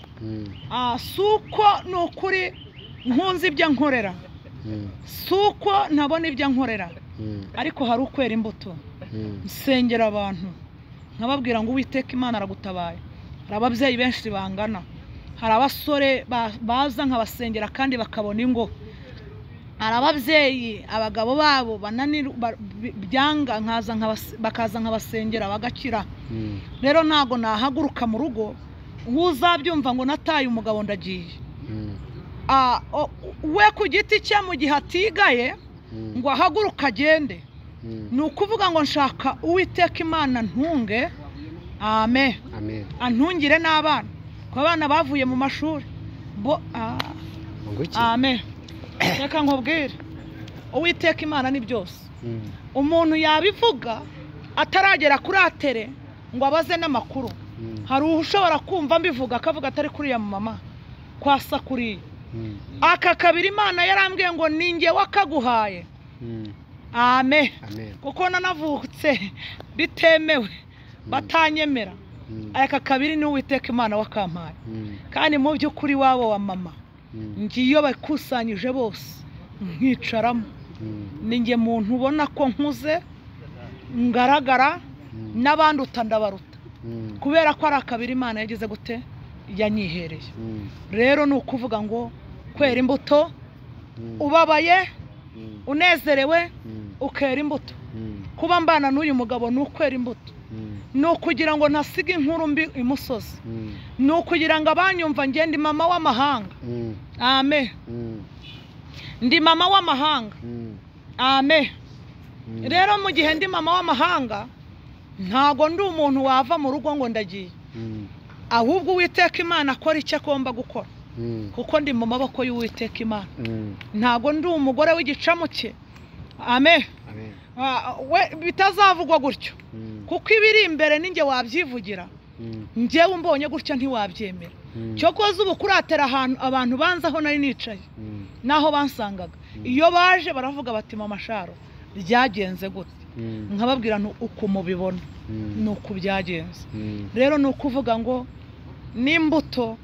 Speaker 2: si uko ni ukuri nkunze ibyo nkorera, si uko ntabona ibyo nkorera, ariko hari ukwera imbuto. Nsengera abantu nkababwira ngo Uwiteka Imana aragutabaye. Hari ababyeyi benshi bangana, hari abasore baza nkabasengera kandi bakabona ingo, hari ababyeyi abagabo babo byanga bakaza nkabasengera bagakira. Rero ntago nahaguruka mu rugo uzabyumva ngo nataye umugabo ndagiye. We ku giti cye mu gihe atigaye ngo ahaguruka agende, ni ukuvuga ngo nshaka Uwiteka Imana ntunge, amen, antungire n'abana, kuko abana bavuye mu mashuri bo. Amen. Reka nkubwire, Uwiteka Imana ni byose. Umuntu yabivuga ataragera kuri atere ngo abaze n'amakuru. Hari ushobora kumva mbivuga akavuga atari kuriya mama kwasa kuriya. Aka kabiri Imana yarambwiye ngo ninjye wakaguhaye. Amen. Kuko nanavutse bitemewe batanyemera. Aka kabiri ni Uwiteka Imana wakampaye. Kandi mu by'ukuri wabo wa mama ngiyo bakusanyije bose nkicaramo, ninjye muntu ubona ko nkuze ngaragara n'abandi utandabaruta, kubera ko ari akabiri Imana yagize gute yanyihereye. Rero ni ukuvuga ngo kwera imbuto, ubabaye unezerewe ukera imbuto. Kuba mbana n'uyu mugabo ni ukwera imbuto, ni ukugira ngo ntasiga inkuru mbi imusozi, ni ukugira ngo abanyumva nge ndi mama w'amahanga. Amen. Ndi mama w'amahanga. Amen. Rero mu gihe ndi mama w'amahanga ntago ndi umuntu wava mu rugo ngo ndagiye, ahubwo Uwiteka Imana akora icyo agomba gukora, kuko ndi mu maboko y'Uwiteka Imana. Ntago ndi umugore w'igicamuke. Amen. Bitazavugwa gutyo, kuko ibiri imbere ninjye wabyivugira. Njyewe umbonye gutya ntiwabyemera. Cyokoze ubu kuratera ahantu abantu banza aho nari nicaye naho bansangaga, iyo baje baravuga bati mama Sharo byagenze gute, nkababwira nti uko mubibona ni uko byagenze. Rero ni ukuvuga ngo n'imbuto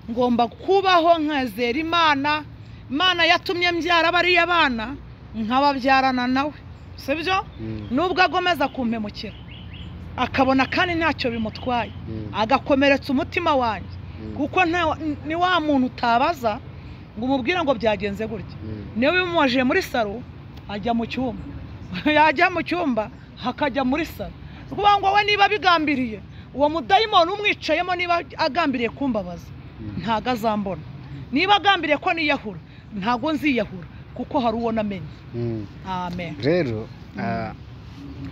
Speaker 2: ngomba kubaho nkazera Imana. Imana yatumye mbyara bariya bana nkababyarana nawe, sibyo? Nubwo agomeza kumpemukira akabona kandi ntacyo bimutwaye, agakomeretsa umutima wanjye, kuko ni wa muntu utabaza ngo umubwire ngo byagenze gutya. Niyo bimubajije muri saro ajya mu cyumba, yajya mu cyumba hakajya muri saro. Kuvuga ngo we niba bigambiriye, uwo mudayimoni umwicayemo niba agambiriye kumbabaza ntago azambona, niba agambiriye ko niyahura ntago nziyahura, kuko hari uwo namenye. Amen.
Speaker 1: Rero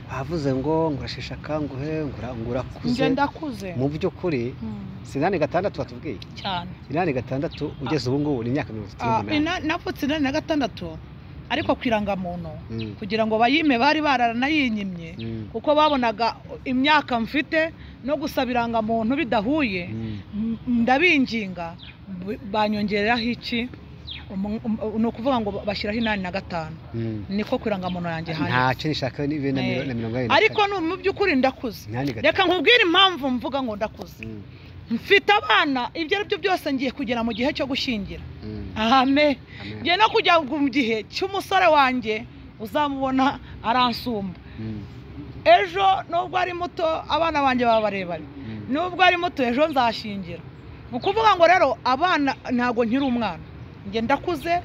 Speaker 1: bavuze ngo ngurashisha akanguhe, ngurakuze.
Speaker 2: Ndakuze
Speaker 1: mu by'ukuri. Si 86 watubwiye
Speaker 2: cyane.
Speaker 1: 86 ugeze ubu ngubu ni imyaka 38.
Speaker 2: Navutse 86 ariko ku irangamuntu kugira ngo bayime bari baranayinyimye, kuko babonaga imyaka mfite no gusaba irangamuntu bidahuye. Ndabinginga banyongereraho iki, ni ukuvuga ngo bashyiraho 85, niko ku irangamuntu yanjye
Speaker 1: hanjye. Ntacyo nishaka ni na 44.
Speaker 2: Ariko mu by'ukuri ndakuze. Reka nkubwire impamvu mvuga ngo ndakuze. Mfite abana, ibyo ari byo byose ngiye kugera mu gihe cyo gushyingira. Amen. Ngiye no kujya mu gihe cy'umusore wanjye uzamubona aransumba. Ejo nubwo ari muto abana banjye baba barebare, nubwo ari muto ejo nzashyingira. Ni ukuvuga ngo rero abana ntago nkiri umwana, njye ndakuze,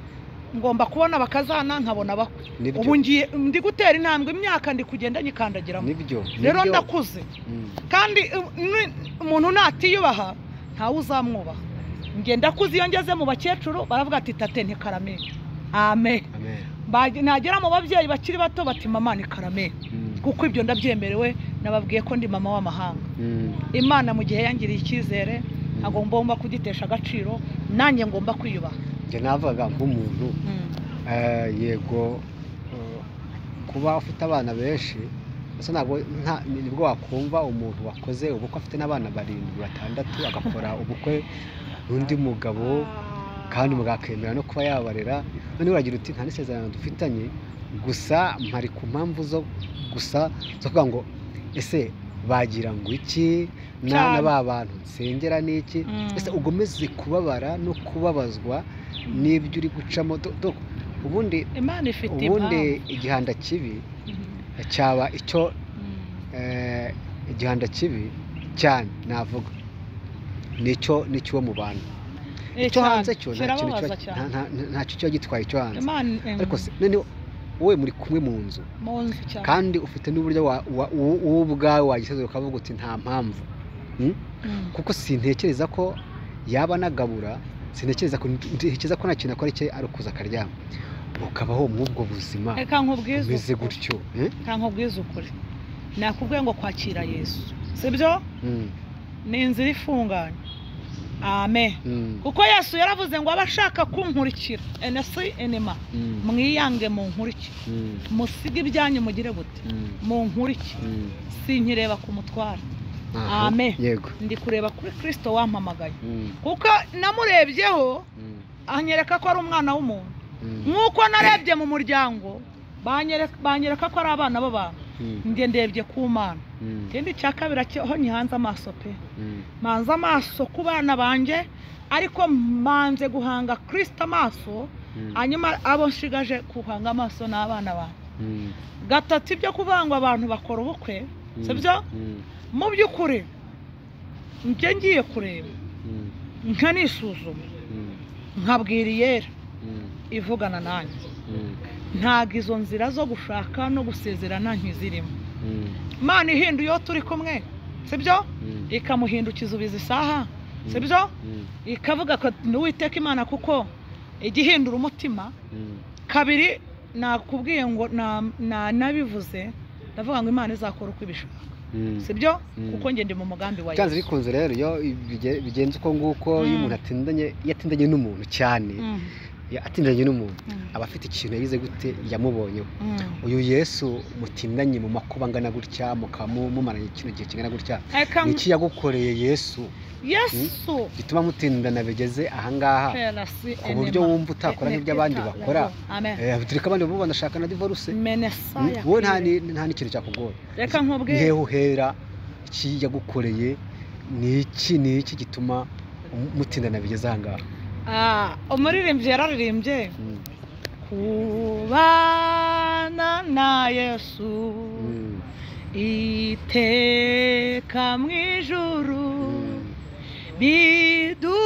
Speaker 2: ngomba kubona bakazana nkabona bakwe. Ubu ngiye ndi gutera intambwe, imyaka ndi kugenda nyikandagiramo. Rero ndakuze, kandi umuntu natiyubaha ntawe uzamwubaha. Njye ndakuze, iyo ngeze mu bakecuru baravuga ati tate ntikarame. Amen. Nagera mu babyeyi bakiri bato bati mama ni Karame, kuko ibyo ndabyemerewe, nababwiye ko ndi mama w'amahanga. Imana mu gihe yangiriye icyizere ntabwo ngomba kugitesha agaciro, nanjye ngomba kwiyubaha.
Speaker 1: Njye navugaga nk'umuntu, yego, kuba ufite abana benshi ese ntabwo nibwo wakumva umuntu wakoze ubukwe afite n'abana 7 6 agakora ubukwe n'undi mugabo kandi umugabo akemera no kuba yabarera, none uragira uti nta n'isezerano dufitanye, gusa mpari ku mpamvu zo gusa zo kuvuga ngo ese bagira ngo iki na ba bantu nsengera n'iki, ese ugomeze kubabara no kubabazwa n'ibyo uri gucamo. Ubundi
Speaker 2: Imana ifite
Speaker 1: ubundi igihanda kibi cyaba icyo, igihanda kibi cyane navuga nicyo nicyo mu bantu, icyo hanze cyo ntacyo cyo gitwaye icyo hanze. Ariko none wowe muri kumwe mu nzu kandi ufite n'uburyo wowe ubwawe wagisezera ukavuga uti nta mpamvu, kuko sintekereza ko yaba anagabura, sintekereza ko nta kintu akora icyo ari ukuza akaryama, ukabaho muri ubwo buzima bumeze gutyo.
Speaker 2: Reka nkubwize ukuri, nakubwiye ngo kwakira Yesu sibyo ni inzira ifunganye. Amen. Kuko Yesu yaravuze ngo abashaka kunkurikira enesi enema mwiyange munkurikire, musige ibyanyu mugire gute munkurikire, sinkireba ku mutwara. Amen. Ndi kureba kuri Kristo wampamagaye, kuko namurebyeho anyereka ko ari umwana w'umuntu, nk'uko narebye mu muryango banyereka ko ari abana b'abantu, njye ndebye ku Mana. Ikindi cya kabiri aho nyihanze amaso pe, manze amaso ku bana banjye, ariko manze guhanga Kristo amaso, hanyuma abo nshigaje guhanga amaso n'abana banjye. Gatatu, ibyo kuvuga ngo abantu bakora ubukwe sibyo, mu by'ukuri njye ngiye kureba nkanisuzuma nkabwira Iyera ivugana nanjye, ntabwo izo nzira zo gushaka no gusezerana nkizirimo. Imana ihinduye iyo turi kumwe sibyo, ikamuhindukiza ubizi isaha sibyo, ikavuga ko n'Uwiteka Imana kuko igihindura umutima. Kabiri, nakubwiye ngo nabivuze ndavuga ngo Imana izakora uko ibishaka sibyo, kuko njye ndi mu mugambi wa Yesu.
Speaker 1: Byanze bikunze rero iyo bigenze uko nguko, iyo umuntu atindanye, iyo atindanye n'umuntu cyane, atindanye n'umuntu aba afite ikintu yagize gute yamubonyeho. Uyu Yesu mutindanye mu makuba angana gutya, mukamumaranye kino gihe kingana gutya, niki yagukoreye Yesu gituma mutindana bigeze ahangaha ku buryo wumva utakora nk'ibyo abandi bakora? Tureka abandi bo banashaka na divorce, wowe nta n'ikintu cyakugora.
Speaker 2: Reka nkubwire,
Speaker 1: hehe uhera, iki yagukoreye ni iki gituma mutindana bigeze ahangaha?
Speaker 2: Umuririmbyi yararirimbye kubana na Yesu iteka mu ijuru bidutera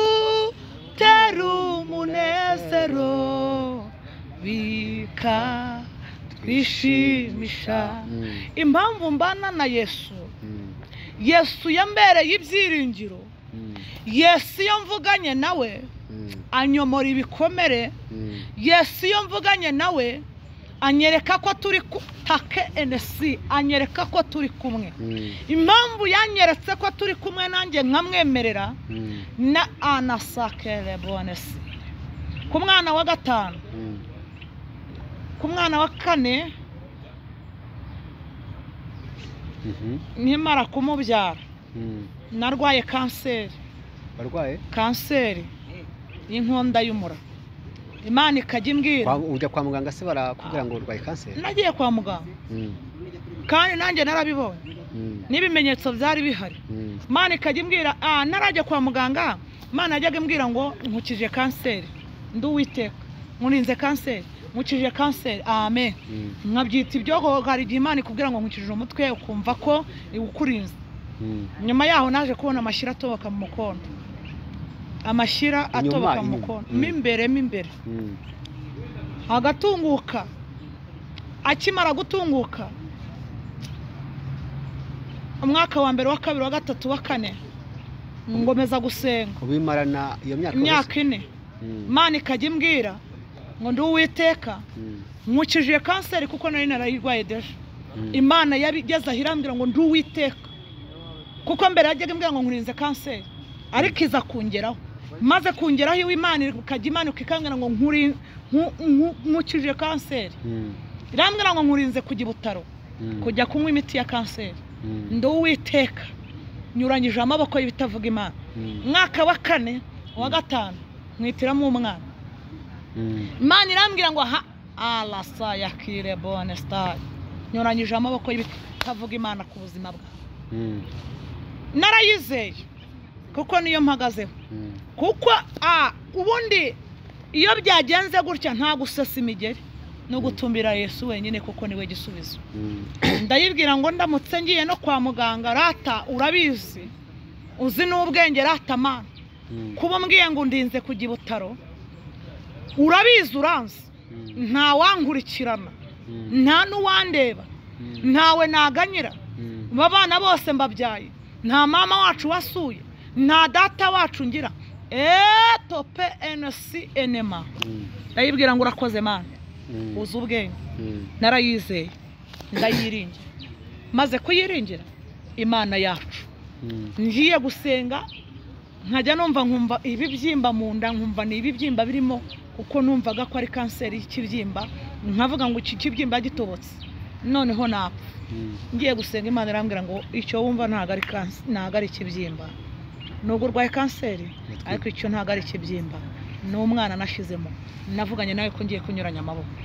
Speaker 2: umunezero bikatwishimisha. Impamvu mbana na Yesu, Yesu yambereye ibyiringiro, Yesu iyo mvuganye nawe anyomora ibikomere, Yesu iyo mvuganye nawe anyereka ko turi take enesi, anyereka ko turi kumwe. Impamvu yanyeretse ko turi kumwe nanjye nkamwemerera na anasakere bonesi. Ku mwana wa 5, ku mwana wa 4 nkimara kumubyara narwaye kanseri.
Speaker 1: Warwaye
Speaker 2: kanseri y'inkonda y'umura. Imana ikajya imbwira.
Speaker 1: Ujya kwa muganga se barakubwira ngo urwaye kanseri?
Speaker 2: Nagiye kwa muganga kandi nanjye narabibonye n'ibimenyetso byari bihari. Imana ikajya imbwira, narajya kwa muganga, Imana yajyaga imbwira ngo nkukije kanseri, ndi Uwiteka nkurinze kanseri, nkukije kanseri. Amen. Nkabyita ibyo. Hari igihe Imana ikubwira ngo nkukije umutwe ukumva ko iwukurinze. Nyuma yaho naje kubona amashyira atoboka mu mukondo, amashyira atoboka mu mukondo mo imbere agatunguka. Akimara gutunguka umwaka wa 1, wa 2, wa 3, wa 4 ngomeza gusenga.
Speaker 1: Ubimarana iyo
Speaker 2: myaka 4. Imana ikajya imbwira Ngo ndi Uwiteka nkukijije kanseri kuko nari narayirwaye deje. Imana yabigeze aho irambwira ngo ndi Uwiteka, kuko mbere yajyaga imbwira ngo nkurinze kanseri, ariko iza kungeraho. Maze kungeraho iwe Imana ikajya imanuka ikambwira ngo nkukijije kanseri, irambwira ngo nkurinze kujya i Butaro kujya kunywa imiti ya kanseri. Ndi Uwiteka nyuranyije amaboko y'ibitavuga Imana. Mwaka wa 4 wa 5 mwitiramo umwana. Imana irambwira ngo ha alasa yakire bonne star, nyuranyije amaboko y'ibitavuga Imana ku buzima bwawe. Narayizeye kuko niyo mpagazeho, kuko ubundi iyo byagenze gutya nta gusesa imigeri no gutumbira Yesu wenyine kuko niwe gisubizo. Ndayibwira ngo ndamutse ngiye no kwa muganga, rata urabizi uzi n'ubwenge rata mana, kuba mbwiye ngo ndinze kujya i Butaro urabizi uranzi, nta wankurikirana nta n'uwandeba ntawe naganyira, abana bose mbabyaye, nta mama wacu wasuye, nta data wacu ngira. Tope NC enema. Ndayibwira ngo urakoze mana, uzi ubwenge. Narayizeye ndayiringira, maze kuyiringira Imana yacu. Ngiye gusenga nkajya numva nkumva ibibyimba mu nda, nkumva ni ibibyimba birimo, kuko numvaga ko ari kanseri y'ikibyimba, nkavuga ngo iki kibyimba gitobotse noneho napfa. Ngiye gusenga Imana irambwira ngo icyo wumva ntago ari kanseri, ntago ari ikibyimba, nubwo urwaye kanseri ariko icyo ntago ari ikibyimba, ni umwana nashizemo. Navuganye nawe ko ngiye kunyuranya amaboko.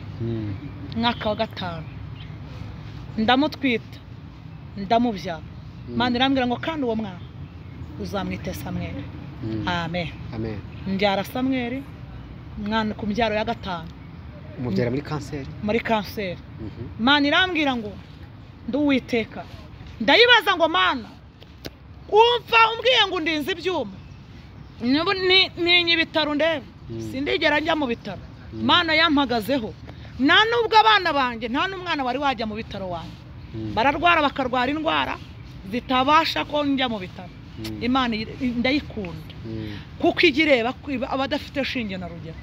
Speaker 2: Mwaka wa 5 ndamutwita ndamubyara. Imana irambwira ngo kandi uwo mwana uzamwite Samweli. Amen.
Speaker 1: Amen.
Speaker 2: Mbyara Samweli mwana ku mbyaro ya 5.
Speaker 1: Umubyara muri kanseri?
Speaker 2: Muri kanseri. Imana irambwira ngo ndi Uwiteka. Ndayibaza ngo mana, umva umbwiye ngo ndinze ibyuma, ntinye ibitaro ndebe, sindigera njya mu bitaro. Mana yampagazeho, nta nubwo abana banjye nta n'umwana wari wajya mu bitaro wanjye, bararwara bakarwara indwara zitabasha ko njya mu bitaro. Imana ndayikunda kuko ijya ireba abadafite shinge na rugero.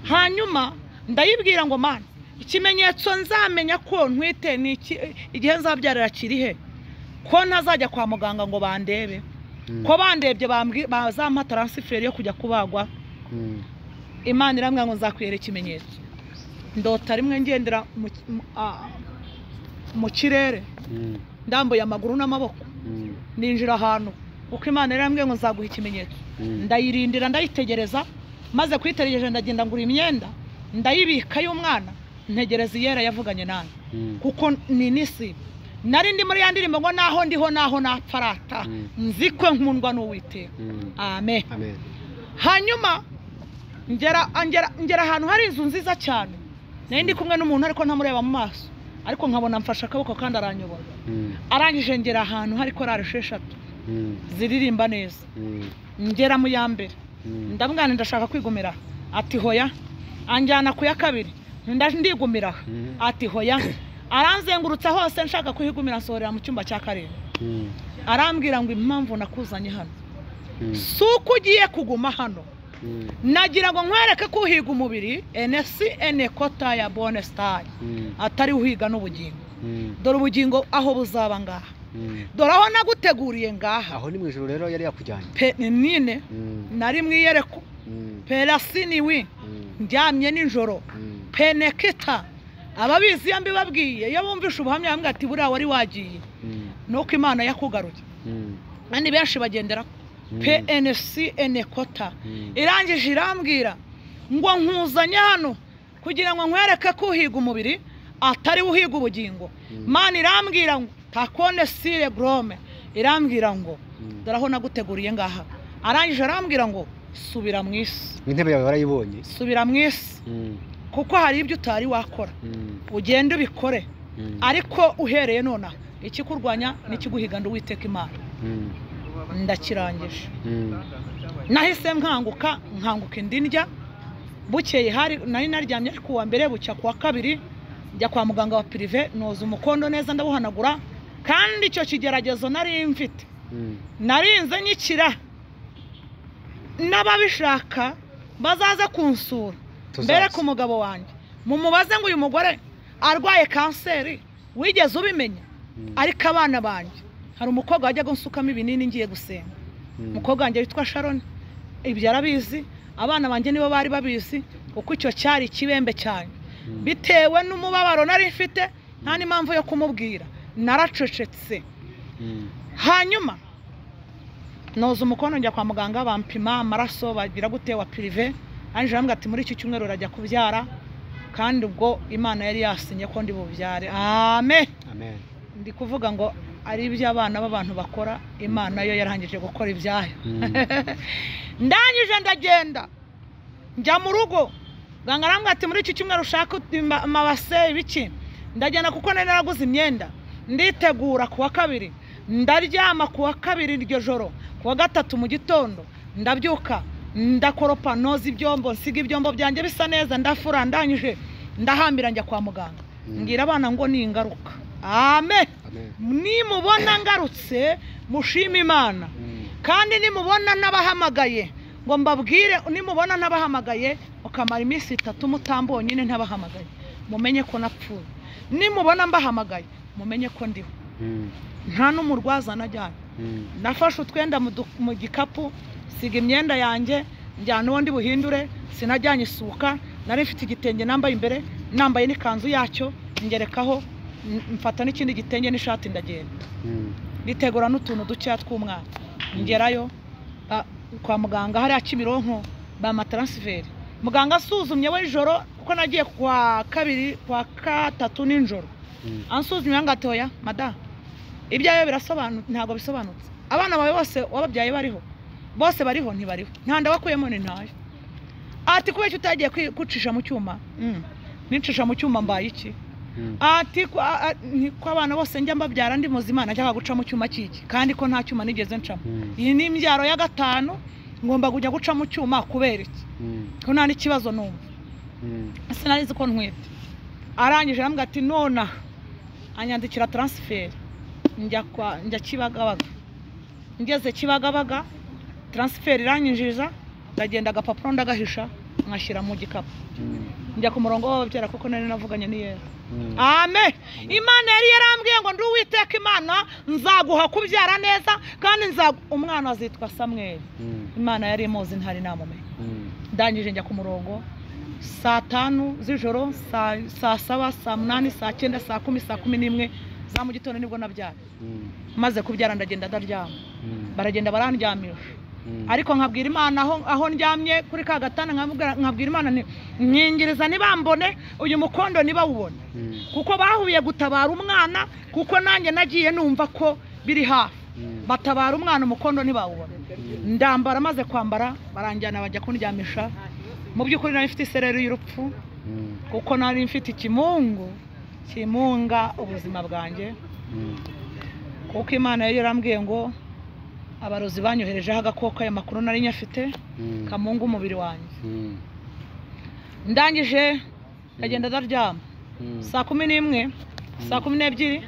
Speaker 2: Hanyuma ndayibwira ngo mana, ikimenyetso nzamenya ko ntwite ni igihe nzabyarira kiri he, ko ntazajya kwa muganga ngo bandebe, ko bandebye bazampa taransiferi yo kujya kubagwa. Imana irambwira ngo nzakwihera ikimenyetso. Ndota rimwe ngendera mu kirere ndambuye amaguru n'amaboko, ninjira ahantu, kuko Imana irambwira ngo nzaguha ikimenyetso. Ndayirindira ndayitegereza, maze kuyitegereje ndagenda ngura imyenda ndayibika y'umwana, ntegereza iyera yavuganye nanjye, kuko ni nisi nari ndi muri ya ndirimbo ngo naho ndiho naho napfarata nzikwe nkundwa n'Uwiteka. Amen. Hanyuma ngera ahantu hari inzu nziza cyane, nari ndi kumwe n'umuntu ariko ntamureba mu maso, ariko nkabona mfashe akaboko kandi aranyobora. Arangije ngera ahantu hari korali 6 ziririmba neza. Ngera mu ya mbere ndamwana ndashaka kwigumira, ati hoya. Anjyana ku ya 2 ndigumira, ati hoya. Aranzengurutsa hose nshaka kuhigumira, nsohorera mu cyumba cya 7. Arambwira ngo impamvu nakuzanye hano si uko ugiye kuguma hano, nagira ngo nkwereke ko uhiga umubiri NC kota ya bonne star atari uhiga n'ubugingo. Dore ubugingo aho buzaba ngaha, dore aho naguteguriye ngaha.
Speaker 1: Aho ni mu ijuru rero yari yakujyanye
Speaker 2: pe nine nari mwiyereko perasini wi ndyamye nijoro penekita. Ababizi iyo mbibabwiye, iyo bumvishe ubuhamya bambwira ati buriya wari wagiye, nuko Imana yakugaruye. Kandi benshi bagendera PNC kota. Irangije irambwira ngo nkuzanye hano kugira ngo nkwereke ko uhiga umubiri atari uhiga ubugingo. Mana irambwira ngo takone sire grome, irambwira ngo dore aho naguteguriye ngaha. Arangije arambwira ngo subira mu isi.
Speaker 1: Intebe yawe warayibonye,
Speaker 2: subira mu isi, kuko hari ibyo utari wakora, ugende ubikore, ariko uhereye nonaha ikikurwanya n'ikiguhiga ndi Uwiteka Imana. Ndakirangije. Nahise nkanguka indi ndya. Bukeye hari nari naryamye ariko kuwa mbere bucya kuwa 2 njya kwa muganga wa prive, noza umukondo neza ndawuhanagura, kandi icyo kigeragezo nari mfite narinze nyikira, n'ababishaka bazaze kunsura. Mbere ku mugabo wanjye mumubaze ngo uyu mugore arwaye kanseri wigeze ubimenya? Ariko abana banjye, hari umukobwa wajyaga nsukamo ibinini ngiye gusenga, umukobwa wanjye witwa Sharon, ibyo arabizi, abana banjye nibo bari babizi, kuko icyo cyari ikibembe cyane. Bitewe n'umubabaro nari mfite nta n'impamvu yo kumubwira, naracecetse. Hanyuma noza umukono njya kwa muganga, bampima amaraso, bagira gute wa prive, anjira ambwira ati muri iki cyumweru urajya kubyara, kandi ubwo Imana yari yasinye ko ndi bubyare. Amen.
Speaker 1: Amen.
Speaker 2: Ndi kuvuga ngo ari ibyo abana b'abantu bakora, Imana yo yarangije gukora ibyayo. Ndangije ndagenda njya mu rugo, muganga arambwira ati muri iki cyumweru ushaka amabase ibiki. Ndagenda kuko nari naraguze imyenda, nditegura kuwa kabiri, ndaryama kuwa kabiri iryo joro, kuwa gatatu mu gitondo ndabyuka, ndakoropa, noza ibyombo, nsiga ibyombo byanjye bisa neza, ndafura, ndangije ndahambira njya kwa muganga. Mbwira abana ngo ni ingaruka. Amen. Nimubona ngarutse mushime Imana, kandi nimubona nabahamagaye ngo mbabwire, nimubona nabahamagaye ukamara iminsi 3 mutambonye nyine ntabahamagaye, mumenye ko napfuye. Nimubona mbahamagaye mumenye ko ndiho. Nta n'umurwaza najyanye. Nafashe utwenda mu gikapu, siga imyenda yanjye, njyana uwo ndi buhindure, sinajyanye isuka, nari mfite igitenge nambaye imbere, nambaye n'ikanzu yacyo ngerekaho, mfata n'ikindi gitenge n'ishati ndagenda. Nitegura n'utuntu dukeya tw'umwana. Ngerayo kwa muganga hariya Kimironko bampa transfert. Muganga asuzumye we ijoro, kuko nagiye kwa kabiri kwa gatatu nijoro, ansuzumye ngo ati oya mada, ibyayo birasobanutse, ntabwo bisobanutse, abana bawe bose wababyaye bariho, bose bariho ntibariho, nta nda wakuyemo ni ntayo. Ati kubera icyo utagiye kucisha mu cyuma? Nicisha mu cyuma mbaye iki? Ati ko abana bose njya mbabyara ndi muzima, najyaga guca mu cyuma kiki, kandi ko nta cyuma nigeze ncamo. Iyi ni imbyaro ya 5, ngomba kujya guca mu cyuma kubera iki? Ko nta n'ikibazo numva. Sinari nzi ko ntwite. Arangije arambwira ati nona, anyandikira transfert, njya Kibagabaga. Ngeze Kibagabaga transfert iranyinjiza, ndagenda agapapuro ndagahisha nkashyira mu gikapu, njya ku murongo w'ababyara kuko nari navuganye n'Yesu. Amen. Imana yari yarambwiye ngo ndi Uwiteka Imana nzaguha kubyara neza, kandi umwana azitwa Samweli. Imana yari imuzi ntari namumenye. Ndangije njya ku murongo saa 5 z'ijoro, saa 7, saa 8, saa 9, saa 10, saa 11 za mu gitondo nibwo nabyara. Maze kubyara ndagenda ndaryama, baragenda barandyamisha, ariko nkabwira Imana aho ndyamye kuri ka gatanda, nkabwira Imana nti nkingiriza nibambone uyu mukondo nibawubone, kuko bahuye gutabara umwana, kuko nanjye nagiye numva ko biri hafi. Batabara umwana umukondo ntibawubone. Ndambara, maze kwambara baranjyana bajya kundyamisha. Mu by'ukuri nari mfite isereri y'urupfu, kuko nari mfite ikimungu kimunga ubuzima bwanjye, kuko Imana yari yarambwiye ngo abarozi banyoherejeho agakoko, aya makuru nari nyafite, kamunga umubiri wanjye. Ndangije ndagenda ndaryama saa 11, saa 12,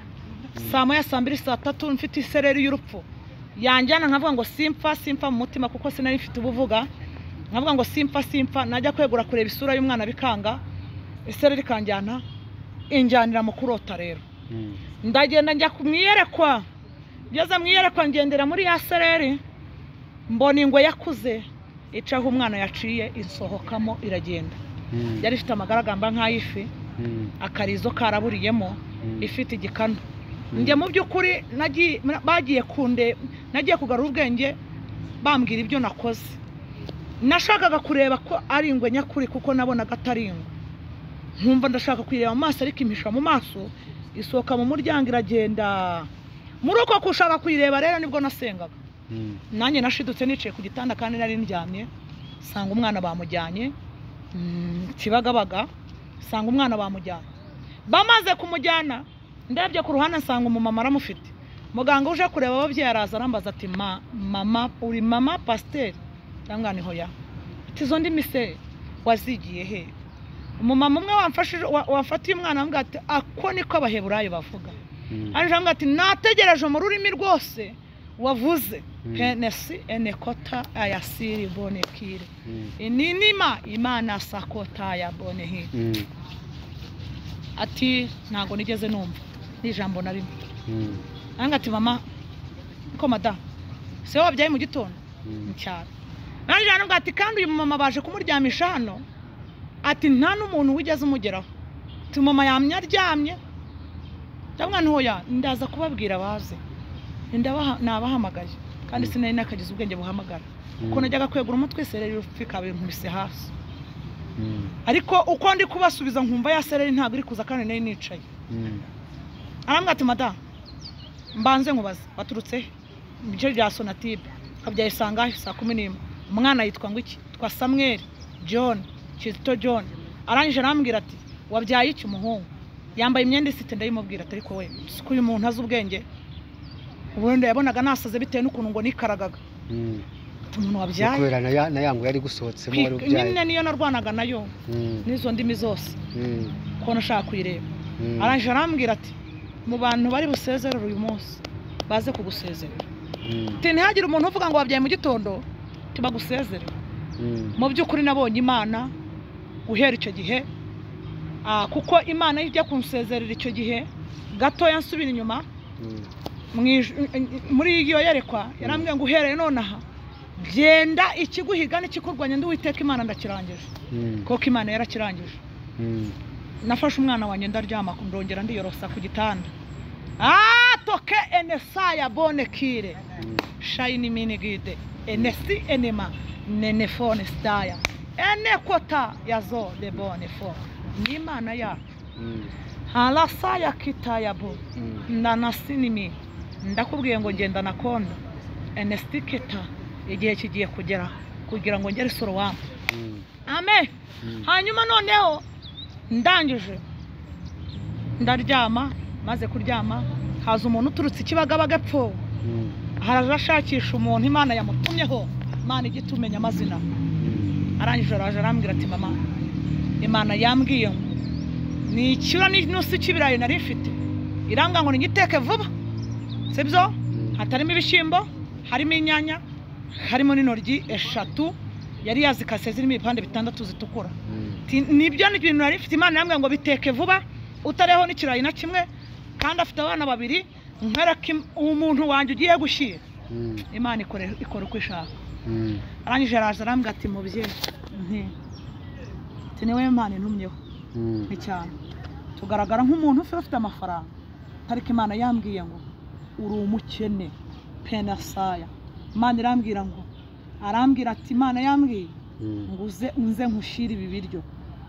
Speaker 2: saa 1, saa 2, saa 3, mfite isereri y'urupfu yanjyana, nkavuga ngo simpfa simpfa mu mutima, kuko sinari mfite ubuvuga, nkavuga ngo simpfa simpfa, najya kwegura kureba isura y'umwana bikanga, isereri ikanjyana, injyanira mu kurota. Rero ndagenda njya kumwiyerekwa, ngeze mwiyerekwa ngendera muri ya sereri, mbona ingwe yakuze icaho umwana yaciye, insohokamo iragenda. Yari ifite amagaragamba nk'ayifi, akarizo karaburiyemo, ifite igikanu. Njye mu by'ukuri bagiye kunde, nagiye kugarura ubwenge bambwira ibyo nakoze. Nashakaga kureba ko ari ingwe nyakuri, kuko nabonaga atari ingwe. Nkumva ndashaka kuyireba mu maso, ariko impisha mu maso, isohoka mu muryango iragenda. Muri uko kushaka kuyireba rero nibwo nasengaga. Nanjye nashidutse nicaye ku gitanda kandi nari ndyamye, sanga umwana bamujyanye Kibagabaga, sanga umwana bamujyanye. Bamaze kumujyana ndebye ku ruhande nsanga umumama aramufite. Muganga uje kureba ababyeyi araza arambaza ati mama uri mama pasiteri? Ndamubwira nti hoya. Ati izo ndimi se wazigiye he? Umumama umwe wamfashije wafatiye umwana ambwira ati ako niko Abaheburayo bavuga. Arambwira ati nategereje mu rurimi rwose Wavuze penesi enekota ayasiri bonekire ininima imana sakota ya bonehi. Ati ntago nigeze numva n'ijambo na rimwe. Anga ati mama ko madamu se wabyaye mu gitondo cyane. Nanjye nubwo ati kandi uyu mama baje kumuryamisha hano, ati nta n'umuntu wigeze umugeraho. Ati mama yamye aryamye. Ndamwana ntoya ndaza kubabwira baze. Nabahamagaye kandi sinari nakagize ubwenge buhamagara. Kuko najyaga kwegura umutwe sereri rufika binkubise hasi. Ariko uko ndi kubasubiza nkumva ya sereri ntabwo iri kuza kandi nari nicaye. Arambwira ati madamu mbanze nkubaze baturutse mu bice bya Sonatube kabyaye sangahe saa 11. Umwana yitwa ngo iki? Twa Samuel John Kizito John. Arangije arambwira ati wabyaye iki umuhungu? Yambaye imyenda isite ndayimubwira ati ariko we siko uyu muntu azi ubwenge. Ubundi yabonaga nasaze bitewe n'ukuntu ngo nikaragaga. Umuntu wabyaye
Speaker 1: kubera na yangu yari gusohotsemo wari ubyaye.
Speaker 2: Nyine niyo narwanaga nayo n'izo ndimi zose. Ko nashaka kuyireba. Arangije arambwira ati mu bantu bari busezerera uyu munsi baze kugusezerera. Ati ntihagire umuntu uvuga ngo wabyaye mu gitondo tubagusezerera. Mu by'ukuri nabonye Imana guhera icyo gihe, kuko Imana ijya kunsezerera icyo gihe gatoya nsubira inyuma muri iyo yerekwa yarambwiye ngo uhereye nonaha genda ikiguhiga n'ikikurwanya ndi Uwiteka Imana ndakirangije. Koko Imana yarakirangije. Nafashe umwana wanjye ndaryama ndongera ndiyorosa ku gitanda. Toke enesaya bonekire shayini minigide enesi enema nenefone staya enekota yazo de bonefo ni Imana yacu. Halasaya kitayabo nanasinimi ndakubwiye ngo ngenda nakonda enestiketa igihe kigiye kugera kugira ngo ngere Sorowamu. Amen. Hanyuma noneho ndangije ndaryama, maze kuryama haza umuntu uturutse Ikibagabaga epfo. Harashakisha umuntu Imana yamutumyeho, Imana igitumenya amazina. Arangije araje arambwira ati mama Imana yambwiye ngo ni ikiro n'inusu cy'ibirayi nari mfite, iranga ngo nigiteke vuba, sibyo? Hatarimo ibishyimbo, harimo inyanya, harimo n'intoryi 3 yari yazikase zirimo ibipande 6 zitukura. Nibyo ni ibintu nari mfite, Imana yambwiye ngo biteke vuba utareho n'ikirayi na kimwe, kandi afite abana 2 nkwereke umuntu wanjye ugiye gushyira. Imana ikora uko ishaka. Arangije araza arambwira ati mubyeyi nti niwe Imana intumyeho ni cyane tugaragara nk'umuntu ufite amafaranga, ariko Imana yambwiye ngo uri umukene penasaya. Imana irambwira ngo arambwira ati Imana yambwiye ngo uze unze nkushire ibi biryo.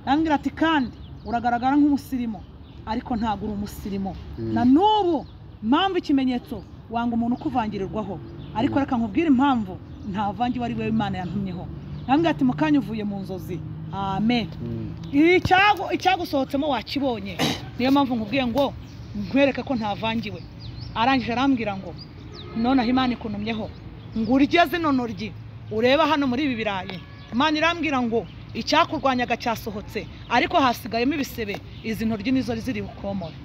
Speaker 2: Arambwira ati kandi uragaragara nk'umusirimu ariko ntabwo uri umusirimu. Na n'ubu mpamvu ikimenyetso wanga umuntu ukuvangirirwaho, ariko reka nkubwire impamvu ntavangi wari wewe Imana yantumyeho. Arambwira ati mukanya uvuye mu nzozi. Amen. Icyagusohotsemo wakibonye, niyo mpamvu nkubwiye ngo nkwereke ko ntavangiwe. Arangije arambwira ngo nonaha Imana ikuntumyeho ngo urye zino ntoryi ureba hano muri ibi birayi. Imana irambwira ngo icyakurwanyaga cyasohotse ariko hasigayemo ibisebe, izi ntoryi nizo ziri bukomore.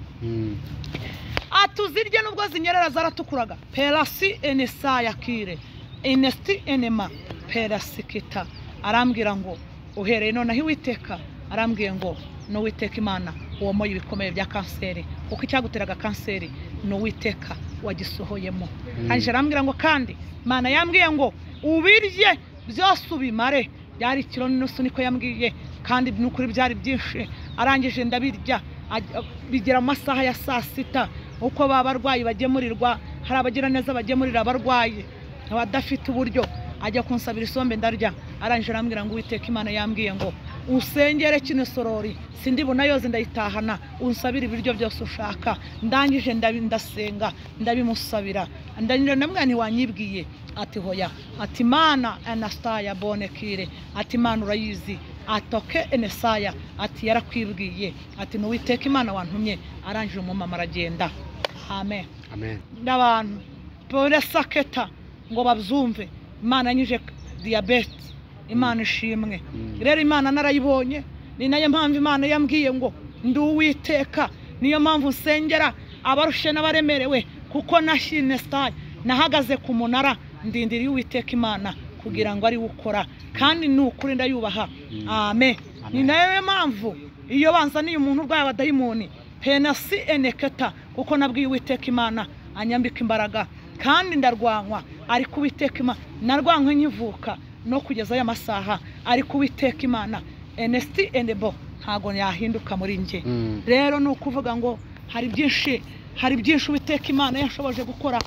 Speaker 2: Atuzirye nubwo zinyerera zaratukuraga. Perasi enesaya kire enesti enema perasikita. Arambwira ngo uhereye nonaha Uwiteka arambwiye ngo n'Uwiteka Imana uwomoye ibikomeye bya kanseri, kuko icyaguteraga kanseri n'Uwiteka wagisohoyemo. Arangije arambwira ngo kandi Imana yambwiye ngo ubirye byose ubimare. Byari ikiro n'inusu niko yambwiye, kandi n'ukuri byari byinshi. Arangije ndabirya bigera mu masaha ya saa 6. Uko baba barwayi bagemurirwa, hari abagira neza bagemurira abarwayi abadafite uburyo. Ajya kunsabira isombe ndarya. Arangije arambwira ngo Uwiteka Imana yambwiye ngo usengere kino sorori sindibona yoze ndayitahana, unsabira ibiryo byose ushaka. Ndangije ndasenga ndabimusabira. Ndangije ndamubwira nti wanyibwiye? Ati hoya. Ati Imana Anastaya bonekire, ati Imana urayizi, atoke enesaya, ati yarakwibwiye, ati n'Uwiteka Imana wantumye. Arangije umumama aragenda. Amen.
Speaker 1: Amen.
Speaker 2: N'abantu boresaketa ngo babyumve. Imana yanyije diyabete, Imana ishimwe. Rero Imana narayibonye, ni nayo mpamvu Imana yambwiye ngo ndi Uwiteka. Niyo mpamvu nsengera abarushe n'abaremerewe, kuko nashine star Nahagaze ku munara ndindiriye Uwiteka Imana kugira ngo ari ukora, kandi ni ukuri ndayubaha. Amen. Ni nayo mpamvu iyo banzaniye umuntu urwaye abadayimoni penasi eneketa, kuko nabwiye Uwiteka Imana anyambika imbaraga, kandi ndarwanywa, ariko Uwiteka Imana narwanywe nkivuka no kugeza aya masaha, ariko Uwiteka Imana enesti enebo ntago yahinduka muri njye. Rero ni ukuvuga ngo hari byinshi Uwiteka Imana yashoboje gukora,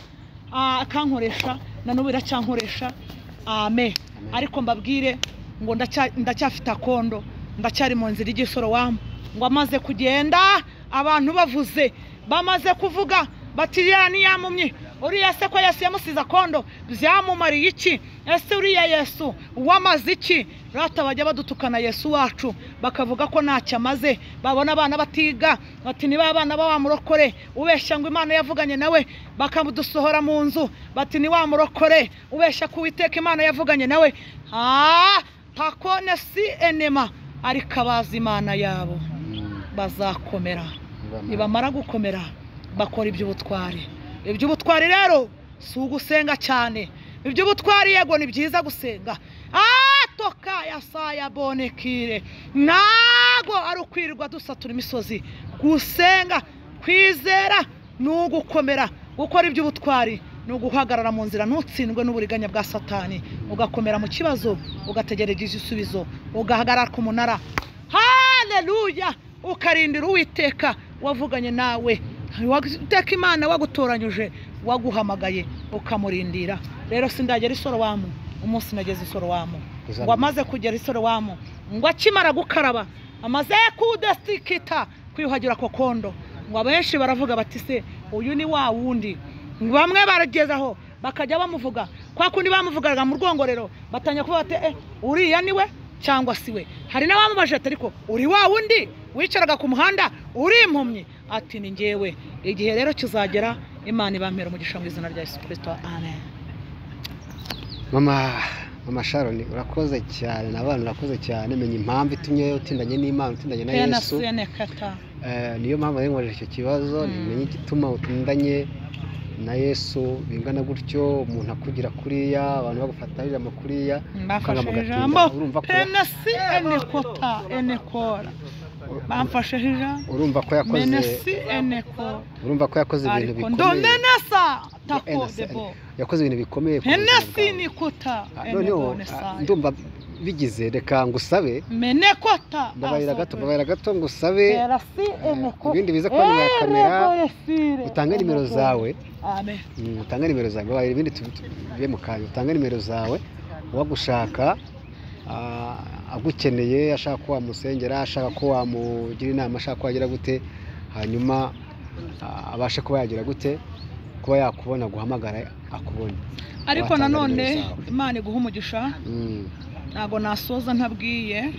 Speaker 2: akankoresha na n'ubu iracyankoresha. Amen. Ariko mbabwire ngo ndacyafite akondo, ndacyari mu nzira y'Isorowamu. Ngo amaze kugenda abantu bavuze, bamaze kuvuga bati ya niyamumye uriya se ko Yesu yamusize akondo byamumariye iki? Ese uriya Yesu wamaze iki? Rata bajya badutukana Yesu wacu bakavuga ko ntacyo amaze, babona abana batiga bati niba abana ba murokore ubeshya ngo Imana yavuganye nawe, bakamudusohora mu nzu bati ni wa murokore ubeshya ko Uwiteka Imana yavuganye nawe. Takone si enema, ariko abazi Imana yabo bazakomera. Nibamara gukomera bakora iby'ubutwari. Iby'ubutwari rero si ugusenga cyane. Iby'ubutwari yego ni byiza gusenga, toka ya saya bonekire, ntago ari ukwirirwa dusatura imisozi. Gusenga, kwizera ni ugukomera. Gukora iby'ubutwari ni uguhagarara mu nzira ntutsindwe n'uburiganya bwa Satani, ugakomera mu kibazo, ugategereza igisubizo, ugahagarara ku munara. Haleluya! Ukarindira Uwiteka wavuganye nawe, Uwiteka Imana wagutoranyije, waguhamagaye, ukamurindira. Rero sindagera Isorowamu umunsi nageze Isorowamu. Ngo amaze kugera Isorowamu, ngo akimara gukaraba amaze kudestikita kwiyuhagira kokondo, ngo abenshi baravuga bati se uyu ni wa wundi. Bamwe baragezaho bakajya bamuvuga kwa kundi bamuvugaga mu rwongorero, batanya kuvuga bati uriya niwe cyangwa si we. Hari n'abamubaje ati ariko uri wa wundi wicaraga ku muhanda uri impumyi? Ati ni njyewe. Igihe rero kizagera Imana ibampera umugisha mu izina rya Yesu Kristo. Amen.
Speaker 1: Mama Sharon urakoze cyane, n'abana urakoze cyane. Menya impamvu itumye utindanye n'Imana, utindanye na Yesu. Niyo mpamvu nari icyo kibazo, nimenye igituma utindanye na Yesu bingana gutyo, umuntu akugira kuriya, abantu bagufata ijambo kuriya,
Speaker 2: urumva ko penasi enekota enekora bamfashe ijambo,
Speaker 1: urumva ko yakoze urumva ko yakoze ibintu bikomeye, yakoze ibintu bikomeye. Noneho ndumva bigize, reka ngusabe mbabarira gato ngusabe ibindi biza kuba nyuma ya kamera, utange nimero zawe. Utange nimero zawe, mbabarira ibindi tubiye mu kanya. Utange nimero zawe, uwagushaka agukeneye, ashaka ko wamusengera, ashaka ko wamugira inama, ashaka ko wagira gute, hanyuma abashe kuba yagira gute, kuba yakubona, guhamagara akubona.
Speaker 2: Ariko nanone Imana iguha umugisha. Ntago nasoza ntabwiye,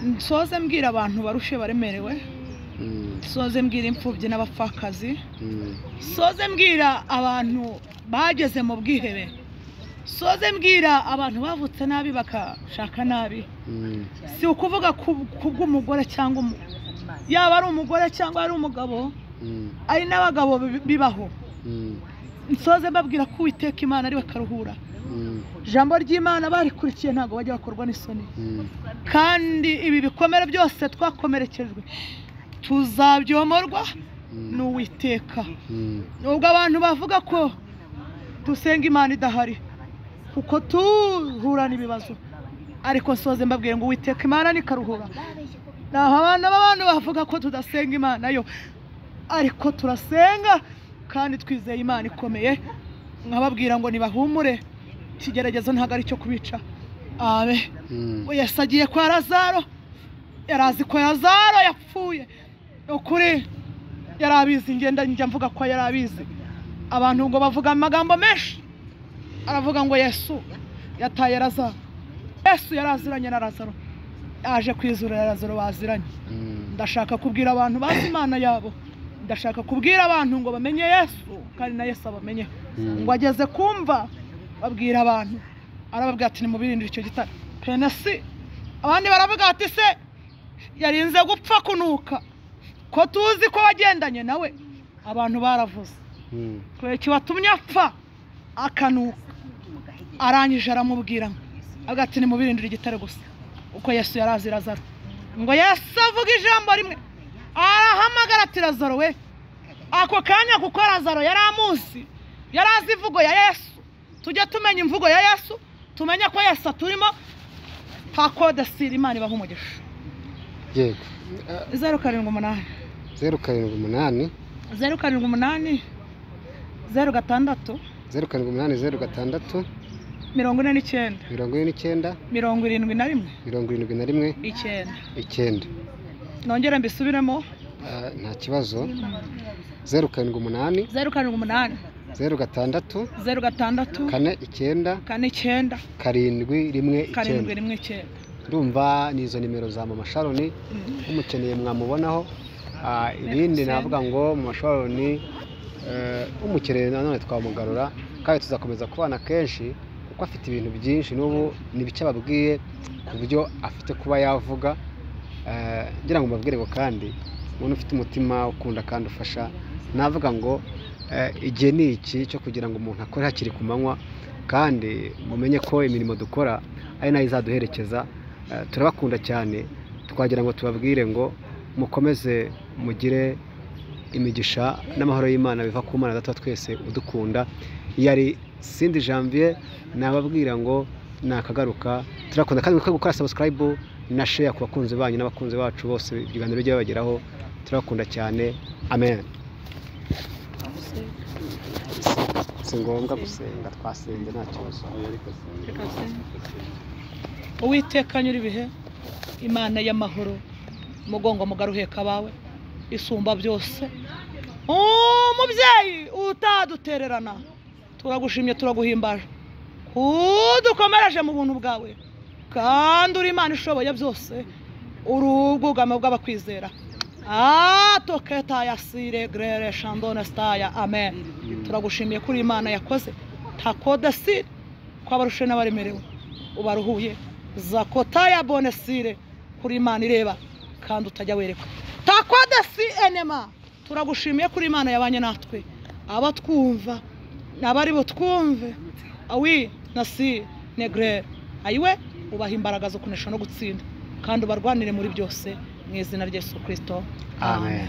Speaker 2: nsoze mbwira abantu barushe baremerewe, soze mbwira imfubyi n'abapfakazi, soze mbwira abantu bageze mu bwihebe, soze mbwira abantu bavutse nabi bakashaka nabi. Si ukuvuga kubw'umugore cyangwa yaba ari umugore cyangwa ari umugabo, ari n'abagabo bibaho. Nsoze mbabwira ko Uwiteka Imana ari bakaruhura. Ijambo ry'Imana barikurikiye ntago bajya bakorwa n'isoni. Kandi ibi bikomere byose twakomerekejwe tuzabyomorwa n'Uwiteka. Nubwo abantu bavuga ko dusenga Imana idahari kuko tuhura n'ibibazo, ariko nsoze mbabwire ngo Uwiteka Imana ni karuhura. Naho abana b'abantu bavuga ko tudasenga Imana yo, ariko turasenga kandi twizeye Imana ikomeye. Nkababwira ngo nibahumure, ikigeragezo ntabwo ari cyo kubica. Amen. Yesu agiye kwa Lazaro, yarazi ko Lazaro yapfuye. Ukuri yarabizi, ngenda njya mvuga ko yarabizi. Abantu ngo bavuga amagambo menshi, aravuga ngo Yesu yataye Lazaro. Yesu yaraziranye na Lazaro, aje kwizura Lazaro baziranye. Ndashaka kubwira abantu bazi Imana yabo, ndashaka kubwira abantu ngo bamenye Yesu, kandi na Yesu abamenye. Ngo ageze kumva babwira abantu, arababwira ati nimubirindire icyo gitare penasi. Abandi baravuga ati se yarinze gupfa kunuka ko tuzi ko wagendanye nawe. Abantu baravuze, Kubera iki watumye apfa akanuka? Arangije aramubwira agati nimubirindira igitare gusa, uko Yesu yarazi Lazaro. Ngo Yesu avuga ijambo rimwe arahamagara ati Lazaro we. Ako kanya kuko Lazaro yari amuzi, yari azi imvugo ya Yesu. Tujye tumenya imvugo ya Yesu, tumenye ko Yesu aturimo. Takodesira Imana ibaha umugisha.
Speaker 1: Yego.
Speaker 2: 078
Speaker 1: 078
Speaker 2: 078 06
Speaker 1: 078 06
Speaker 2: 49
Speaker 1: 49
Speaker 2: 71
Speaker 1: 71
Speaker 2: 9
Speaker 1: 9.
Speaker 2: Nongere mbisubiremo.
Speaker 1: Nta kibazo. 078
Speaker 2: 078
Speaker 1: 06
Speaker 2: 06
Speaker 1: 49
Speaker 2: 49
Speaker 1: 7 1
Speaker 2: 7
Speaker 1: 9.
Speaker 2: 1 9.
Speaker 1: Ndumva ni izo nimero za Mama Sharon, umukeneye mwamubonaho. Ibindi navuga ngo Mama Sharon umukeneye nanone twamugarura, kandi tuzakomeza kubana kenshi kuko afite ibintu byinshi n'ubu ni bike ababwiye ku byo afite kuba yavuga. Ngira ngo mbabwire ngo kandi umuntu ufite umutima ukunda kandi ufasha, navuga ngo igihe ni iki cyo kugira ngo umuntu akore hakiri ku manywa, kandi mumenye ko imirimo dukora ari nayo izaduherekeza. Turabakunda cyane, twagira ngo tubabwire ngo mukomeze mugire imigisha n'amahoro y'Imana biva ku Mana Data twese udukunda. Yari Sindi Janvier, nababwira ngo nakagaruka. Turakunda kandi mwibuke gukora subscribe na share ku bakunzi banyu n'abakunzi bacu bose, ibiganiro bijye babageraho. Turakunda cyane. Amen. Si ngombwa gusenga, twasenze nta kibazo.
Speaker 2: Uwiteka nyiri ibihe, Imana y'amahoro, mugongo mugari uheka abawe, isumba byose, umubyeyi utadutererana, turagushimye, turaguhimbaje, kudukomereje mu buntu bwawe, kandi uri Imana ishoboye byose, uri ubwugamo bw'abakwizera. Atoketa ya sire grere shandone staya. Amen. Turagushimiye kuri Imana yakoze takodesire ko abarushe n'abaremerewe ubaruhuye, zakota ya bonesire kuri Imana ireba kandi utajya wereka takodesi enema. Turagushimiye kuri Imana yabanye natwe, abatwumva n'abari butwumve, awi nasi negrere ayiwe, ubaha imbaraga zo kunesha no gutsinda, kandi ubarwanire muri byose mu izina rya Yesu Kristo.
Speaker 1: Amen.